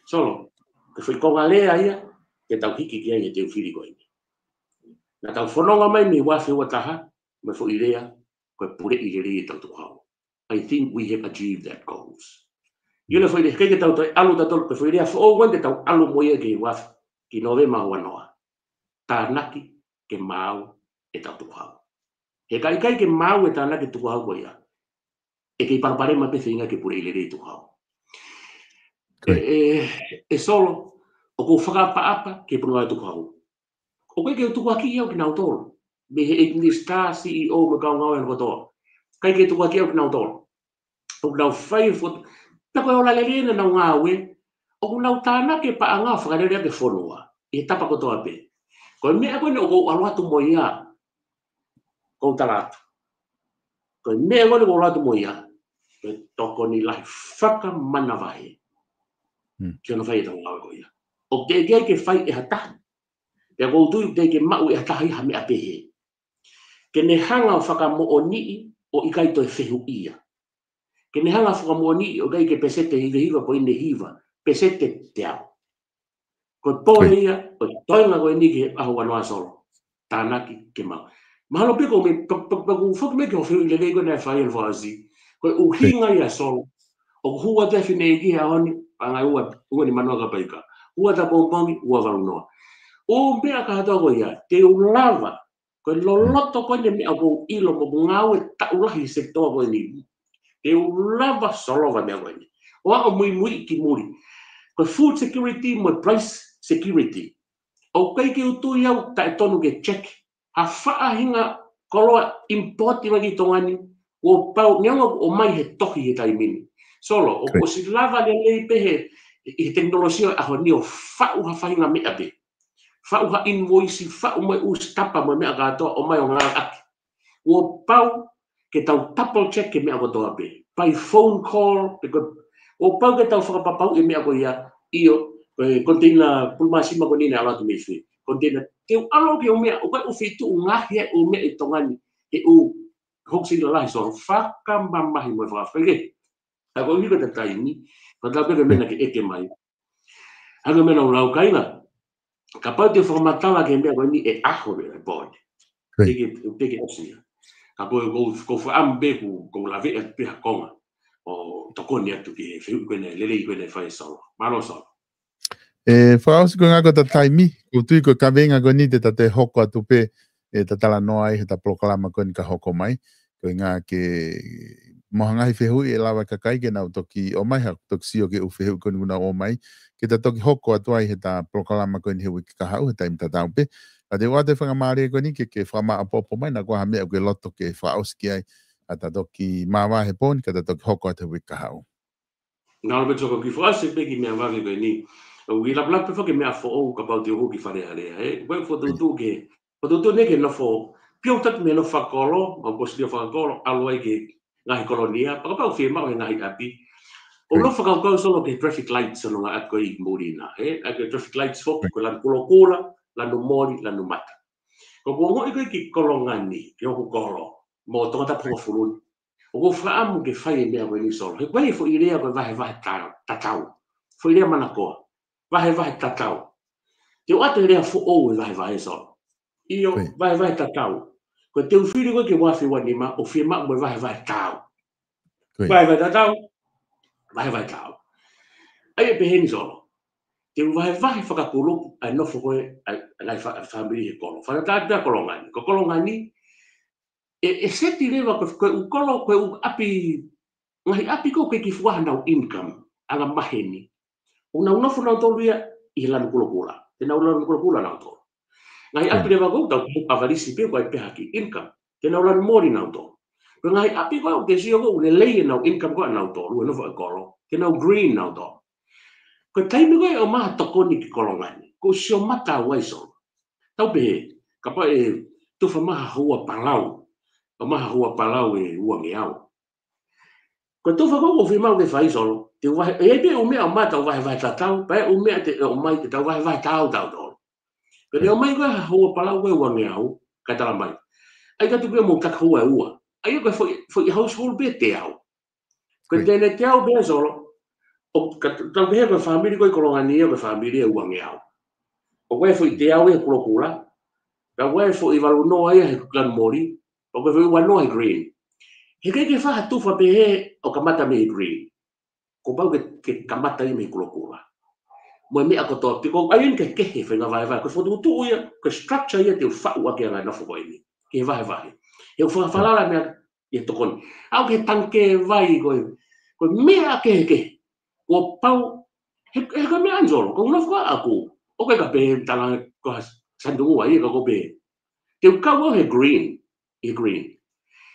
Solo, ko e foʻi konga lea ia, ke tau hiki ki ai he te u fili ko eni. Naʻa tau fononga mai mei he ua afe ua taha, mo e foʻi lea, ko e puleʻi lelei ʻetau tukuhau. I think we have achieved that goals. ʻIo, ko e foʻi lea, ʻikai ke tau toe ʻalu tautolu, ko e foʻi lea foʻou ko eni te tau ʻalu mo ia ki he ua afe, ki Nōvema ua noa. Tānaki ke maau ʻetau tukuhau. He ka ʻikai ke maau e tānaki tukuhau ko ia, ʻe kei palopalema pē feinga ke puleʻi lelei e tukuhau. ʻE, ʻe, ʻe Solo, ʻoku ou fakaʻapaʻapa ki he potungāue tukuhau. ʻOku ʻikai ke u tukuakiʻi au kinautolu. Mei he ʻEiki Minisitā, CEO, mo e kau ngāue hono kotoa. ʻIkai ke u tukuakiʻi au kinautolu. ʻOku nau fai fot-, pea ko e ola lelei naʻa nau ngāue. ʻOku nau tānaki e paʻanga ʻo fakalele ʻaki e fonua ʻi he tapa kotoa pē. Ko e meʻa ko eni ʻoku ou ʻalu atu mo ia, ʻoku ou tala atu. Ko e meʻa ko eni ʻoku ou ʻalu atu mo ia, ko e tokoni lahi fakamanavahē ki hono fai ʻetau ngāue ko ia. ʻOku teʻeki ai ke fai ʻe ha taha. Pea ʻoku ou tui ʻoku teʻeki ke maʻu ʻe ha taha ia ha meʻa pehē. Ke ne hanga ʻo fakamoʻoniʻi ʻo ʻikai toe fehuʻia. Ke ne hanga ʻo fakamoʻoniʻi ʻo ʻikai ke peseti hivahiva poini hiva, peseti teau. Ko e pole ia, ko e toenga ko eni ki he ʻaho ua noa Solo. Tānaki ke maʻu. Mahalo pē ko e meʻa, pe, pe, pe, ʻoku ou foki mai ki hoʻo fehuʻi lelei ko ē naʻe fai ʻe Fasi. Ko e ʻuhinga ia Solo. ʻOku hū atu e fineʻeiki he ʻaho ni, pangai ua, ua nima noa ka paika. Ua ta pongipongi, ua valu noa. ʻO meʻa kātoa ko ia, te u lava, ko e loloto ko eni meʻa ʻoku ou ʻilo mo ʻeku ngāue taʻu lahi he sekitoa ko eni. Te u lava solova meʻa ko eni. ʻO aʻu muimui ki muli. Ko e food security mo e price security. ʻOku ʻikai ke u tui au taʻetonu ke check ha faʻahinga koloa import mai ki Tonga ni, kuo pau, neongo ʻoku ʻomai he tohi he taimi ni. Solo, ʻoku ʻosi lava lelei pē he, ʻi he tekinolosia ʻo e ʻaho ni ʻo faʻu ha faʻahinga meʻa pē. Faʻu ha invoice, faʻu mai ʻū stamp mo e meʻa kātoa, ʻomai ʻo ngāueʻaki. Kuo pau ke tau double check e meʻa kotoa pē. By phone call, pe ko, kuo pau ke tau fakapapauʻi e meʻa ko ia, ʻio, ko e container pulu mā sima ko eni naʻe ʻalu atu mei fē. Container, te u ʻalu ki he ʻū meʻa, ʻoku ʻikai ʻufi tuʻu ngaahi e ʻū meʻa ʻi Tonga ni, he ʻū wholesaler lahi Solo, fakamamahi mo e fakafeʻao. ʻA ko e ʻuhi ko e taimi, ko e taimi pē ke meʻa ke ʻeke mai. Hangē ko e meʻa naʻa ku lau kāinga. Kapau te u fakamatala ki he meʻa ko eni ʻe ʻaho meʻa e board. Teke, teke ʻosi ia. Ka ko e, ko, ko e fakaʻamu pē ʻoku, ʻoku ou lave atu pē ha konga. ʻO tokoni atu ki he fehuʻi ko eni, lelei ko eni fai Solo. Mālō Solo. ʻE, fakaʻosi ko e ngaahi ko ʻeta taimi, ʻoku ou tui ko e kaveinga ko eni te ta toe hoko atu pē, ʻe ta talanoa ai, he ʻeta polokalama ko eni ka hoko mai. Ko e ngaahi ke mo ha ngaahi fehuʻi ʻe lava e kakai ke nau toki ʻomai, ha toki sio ki he ʻū fehuʻi ko eni ʻoku nau ʻomai, ke ta toki hoko atu ai he ʻeta polokalama ko eni he uike kahaʻu, he taimi tatau pē. Ka te u ʻoatu e faingamālie ko eni ke, ke fakamaʻopoʻopo mai, naʻa ko ha meʻa ʻoku ke loto ke fakaʻosi ki ai, ʻa ta toki māvae he pō ni, ka ta toki hoko atu he uike kahaʻu. Ngalo pē Solo, kiʻi fakaʻosi pē ki he meʻa vave ko eni. ʻOku ou kiʻi lapalapa pē foki ki he meʻa foʻou kapau te u hū ki Fale Alea, ē? Ko e fokotuʻutuʻu ke, fokotuʻutuʻu eni ke nofo, pio taki mei he nofo fakakolo, mo e posilia fakakolo, ʻalu ai ki he ngaahi kolonia, pea kapau fiemaʻu he ngaahi ʻapi. ʻOku ou fakakaukau Solo ki he traffic lights ʻoku ngāueʻaki ʻi muli na, ē? ʻA e traffic lights foki, ko e lanu kulokula, lanu moli, lanu mata. Ko ʻeku ongoʻi ko ē ki Kolonga ni, ki hoku kolo, mo Tongatapu hongofulu ni. ʻOku ou fakaʻamu ke fai e meʻa ko eni Solo. He ko e foʻi lea ko e vahevahe ta-, tatau. Foʻi lea manakoa. Vahevahe tatau. Te u ʻoatu e lea foʻou e vahevahe Solo. ʻIo, vahevahe tatau. Ko e te u fili ko ē ki he ua afe ua nima, ʻoku fiemaʻu mo e vahevahe tau. Vahevahe tatau. Vahevahe tau. ʻA ia ʻe pehē ni Solo. Te u vahevahe fakakulupu ʻa e nofo ko ē ʻa e, ʻa e ngaahi fa-, fāmili he kolo. Fakatātā Kolonga ni. Ko Kolonga ni, ʻe, ʻe seti leva ko, ko e ʻū kolo, ko e ʻū ʻapi, ngaahi ʻapi ko ē ʻoku ʻikai ke fua hanau income, anga maheni. ʻOku nau nofo nautolu ia ʻi he lanu kulokula. Te nau lanu kulokula nautolu. Ngaahi ʻapi leva ko ē ʻoku tau ʻavalisi pē ko e ʻai pē ha kiʻi income. Te nau lanu moli nautolu. Ko e ngaahi ʻapi ko ē ʻoku te sio ko ē ʻoku lelei ʻenau income ko ē ʻanautolu, ʻenau foʻi kolo. Te nau green nautolu. Ko e taimi ko ē ʻoku ʻomai ha tokoni ki Kolonga ni, ʻoku ou sio mata au ai Solo. Tau pehē, kapau ʻe tufa mai ha houa palau, ʻomai ha houa palau ʻe uangeau. Ko e tufa ko ē ʻoku fiemaʻu ke fai Solo, te u vahe, ʻe ʻi ai pē ʻū meʻa ʻoku ʻomai tau vahevahe tatau, pea ʻū meʻa te ʻomai ke tau vahevahe tau tautolu. Ko e ʻomai ko ē ha houa palau ko ē uangeau, kae tala mai. ʻAi ka tuku ia mo e taki houa ʻe ua. ʻA ia ko e foʻi, foʻi household pē ʻe teau. Ko e teau pē Solo, ʻo ka, tau pehē ko e fāmili ko ē ʻi Kolonga ni ia ko e fāmili ʻe uangeau. ʻOku ʻi ai e foʻi teau ia he kulokula, pea ʻoku ʻi ai e foʻi valu noa ia he lanu moli, pea ʻoku ʻi ai e foʻi ua noa he green. He ʻikai ke fai ha tufa pehē ʻo kamata mei he green. Kuo pau ke, ke kamata ia mei he kulokula. Mo e meʻa kotoa, piko ai eni ke kehe faʻahinga vahevahe. Ko e fokotuʻutuʻu ia, ko e structure ia te u faʻu ʻaki ʻa e ngaahi nofo ko eni. Ke vahevahe. He ʻoku fakafalala meʻa ʻi he tokoni. ʻAʻu ki he tangikē vai ko ē, ko e meʻa kehekehe. Kuo pau, he, he ko e meʻa ʻeni Solo, ko e nofo ko ē ʻaʻaku. ʻOku ʻikai ke pehē tala ko ha santungu ai ka ko e pehē. Te u kau au he green, he green.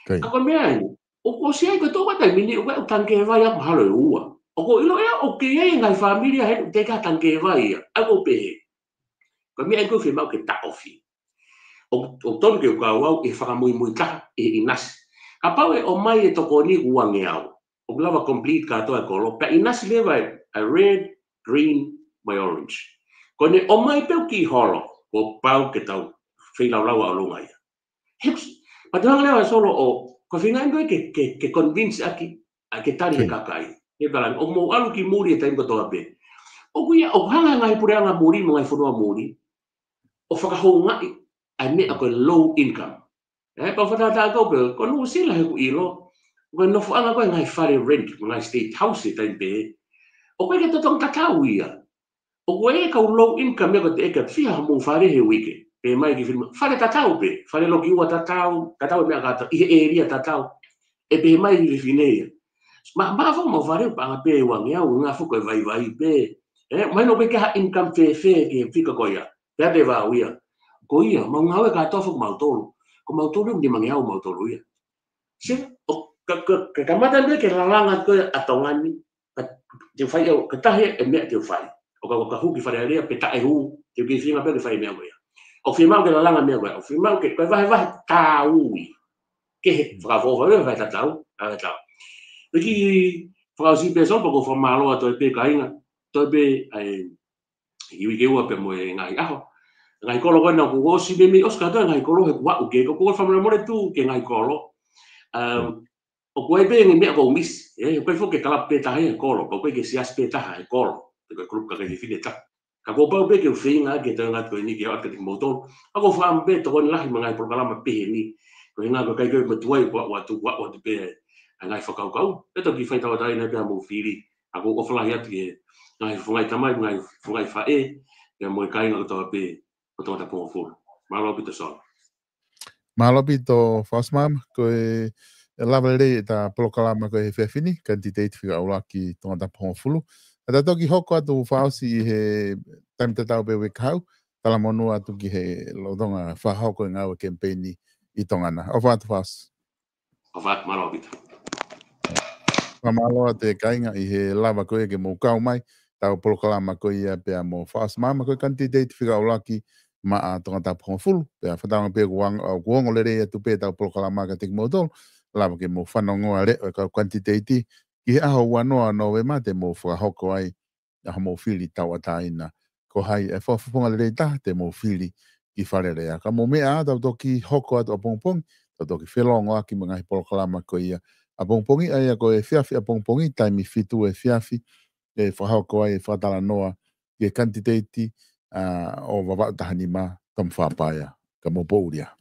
Ka ko e meʻa ʻeni, ʻoku ʻosi ʻi ai ko e tō ko ē taimi ni, ʻoku ʻi ai e tangikē vai ʻaʻaku mahalo ʻe ua. ʻOku ou ʻilo ʻe au, ʻoku ʻi ai e ngaahi fāmili ʻa heni, ʻoku teʻeki ai ha tangikē vai ia. ʻA ia ʻoku ou pehē. Ko e meʻa ʻeni ʻoku fiemaʻu ke taʻofi. ʻOku, ʻoku tonu ke u kau au ʻi he fakamuimui taha, ʻi he ʻinasi. Kapau ʻe ʻomai e tokoni ʻe uangeau. ʻOku lava complete kātoa e kolo. Pea ʻinasi leva e, e red, green, mo e orange. Ko ʻene ʻomai pē ʻoku kiʻi holo. Kuo pau ke tau feilaulau ʻa ʻolunga ia. He, pea te u hanga leva Solo ʻo, ko e feinga ʻeni ko ē ke, ke, ke convince ʻaki, ʻa ke tali he kakai. He kalani, ʻoku mou ʻalu ki muli he taimi kotoa pē. ʻOku ʻi ai, ʻoku hanga ʻe he ngaahi puleʻanga muli mo e ngaahi fonua muli ʻo fakahoungaʻi ʻa e meʻa ko e low income. Ē, pea u fakatātā atu pē, ko Nuʻusila he ʻoku ʻilo, ko e nofoʻanga ko e ngaahi fale rent, ngaahi state house he taimi pē, ʻoku ʻikai ke totonu tatau ia. ʻOku ʻi ai e kau low income ia ko e teʻeki ke fiha mo e fale he uike. Pehē mai ki he fefine, fale tatau pē, fale loki ua tatau, tatau e meʻa kātoa, ʻi he ʻēlia tatau. ʻE pehē mai ki he fefine ia, ma, ma fo mo fale paʻanga pē ʻe uangeau, ngā fo ko e vaivai pē. Ē, mahino ʻoku ʻikai ke ʻi ai ha income fēfē ki he fika ko ia. Pea te vau ia. Ko ia, mau ngāue kātoa foki mautolu. Ko mautolu ia, nimangeau mautolu ia. Sio, ʻo, ka, ka, ka kamata pē ke lalanga ko e ʻa Tonga ni, ka, te u fai au, ka tahi e meʻa te u fai. ʻO ka, ka hū ki Fale Alea, pe taʻe hū, te u kei feinga pē ke fai e meʻa ko ia. ʻOku fiemaʻu ke lalanga e meʻa ko ia. ʻOku fiemaʻu ke, ko e vahevahe tāui. Ke he, fakafoʻou e vahevahe tatau, ʻa e tatau. Pea kiʻi fakaʻosi pē Solo, pea ʻoku ou fakamālō atu pē kāinga, toe pē, ʻa e, ʻi he uike ua pea mo e ngaahi ʻaho. Ngaahi kolo ko ena kuo ʻosi meimei ʻosi kātoa e ngaahi kolo he kuo aʻu ke, ko, ko e fakamolemole atu ki he ngaahi kolo. Um, ʻoku ʻi ai pē ngaahi meʻa ʻoku ou misi, ē, ʻoku ʻikai foki ke kalapu pē taha he kolo, ʻoku ʻikai ke siasi pē taha he kolo, pe ko e kulupu kakai fefine taha. Ka kuo pau pē ke u feinga ke toe ngata ko eni ke ʻoatu kiate kimoutolu. ʻA ia ʻoku ou fakaʻamu pē tokoni lahi mo e ngaahi polokalama pehē ni. Ko e ʻuhinga ko e kakai ko ē matuai kuo aʻu atu, kuo aʻu atu pē ʻa e ngaahi fakakaukau. Pea toki fai tauʻatāina pē haʻamou fili. ʻA ia ʻoku ou ʻofa lahi atu ki he ngaahi fofonga tamai, ngaahi fofonga faʻē, pea mo e kāinga kotoa pē ʻo Tongatapu hongofulu. Mālō ʻaupito Solo. Mālō ʻaupito Faʻosi Maama, ko e lava lelei ʻeta polokalama ko ē he efiafi ni, kanititeiti fika ʻuluaki Tongatapu hongofulu. ʻA ia tau toki hoko atu Faʻosi ʻi he taimi tatau pē uike kahaʻu, talamonū atu ki he lolotonga fakahoko e ngāue kemipeini ʻi Tonga na. ʻOfa atu Faʻosi. ʻOfa atu, mālō ʻaupito. Fakamālō atu e kāinga ʻi he lava ko ē ke mou kau mai, ʻetau polokalama ko ia pea mo Faʻosi Maama ko e kanititeiti fika ʻuluaki maʻa Tongatapu hongofulu. Pea fakatauange pē kuo ang-, ʻoku ongo lelei atu pē ʻetau polokalama kiate kimoutolu, lava ke mou fanongoa leʻo e kau kanititeiti, ki he ʻaho ua noa Nōvema te mou fakahoko ai ʻa hoʻomou fili tauʻatāina. Ko hai e fakafofonga lelei taha te mou fili ki Fale Alea. Ka mou meʻa ā, tau toki hoko atu ʻapongipongi, tau toki felōngoaki mo e ngaahi polokalama ko ia ʻapongipongi, ʻa ia ko e efiafi ʻapongipongi, taimi fitu efiafi, ʻe fakahoko ai e fakatalanoa ki he kanititeiti, ʻa, ʻo Vavaʻu taha nima, Tomifa Paea. Ka mou poʻuli ā.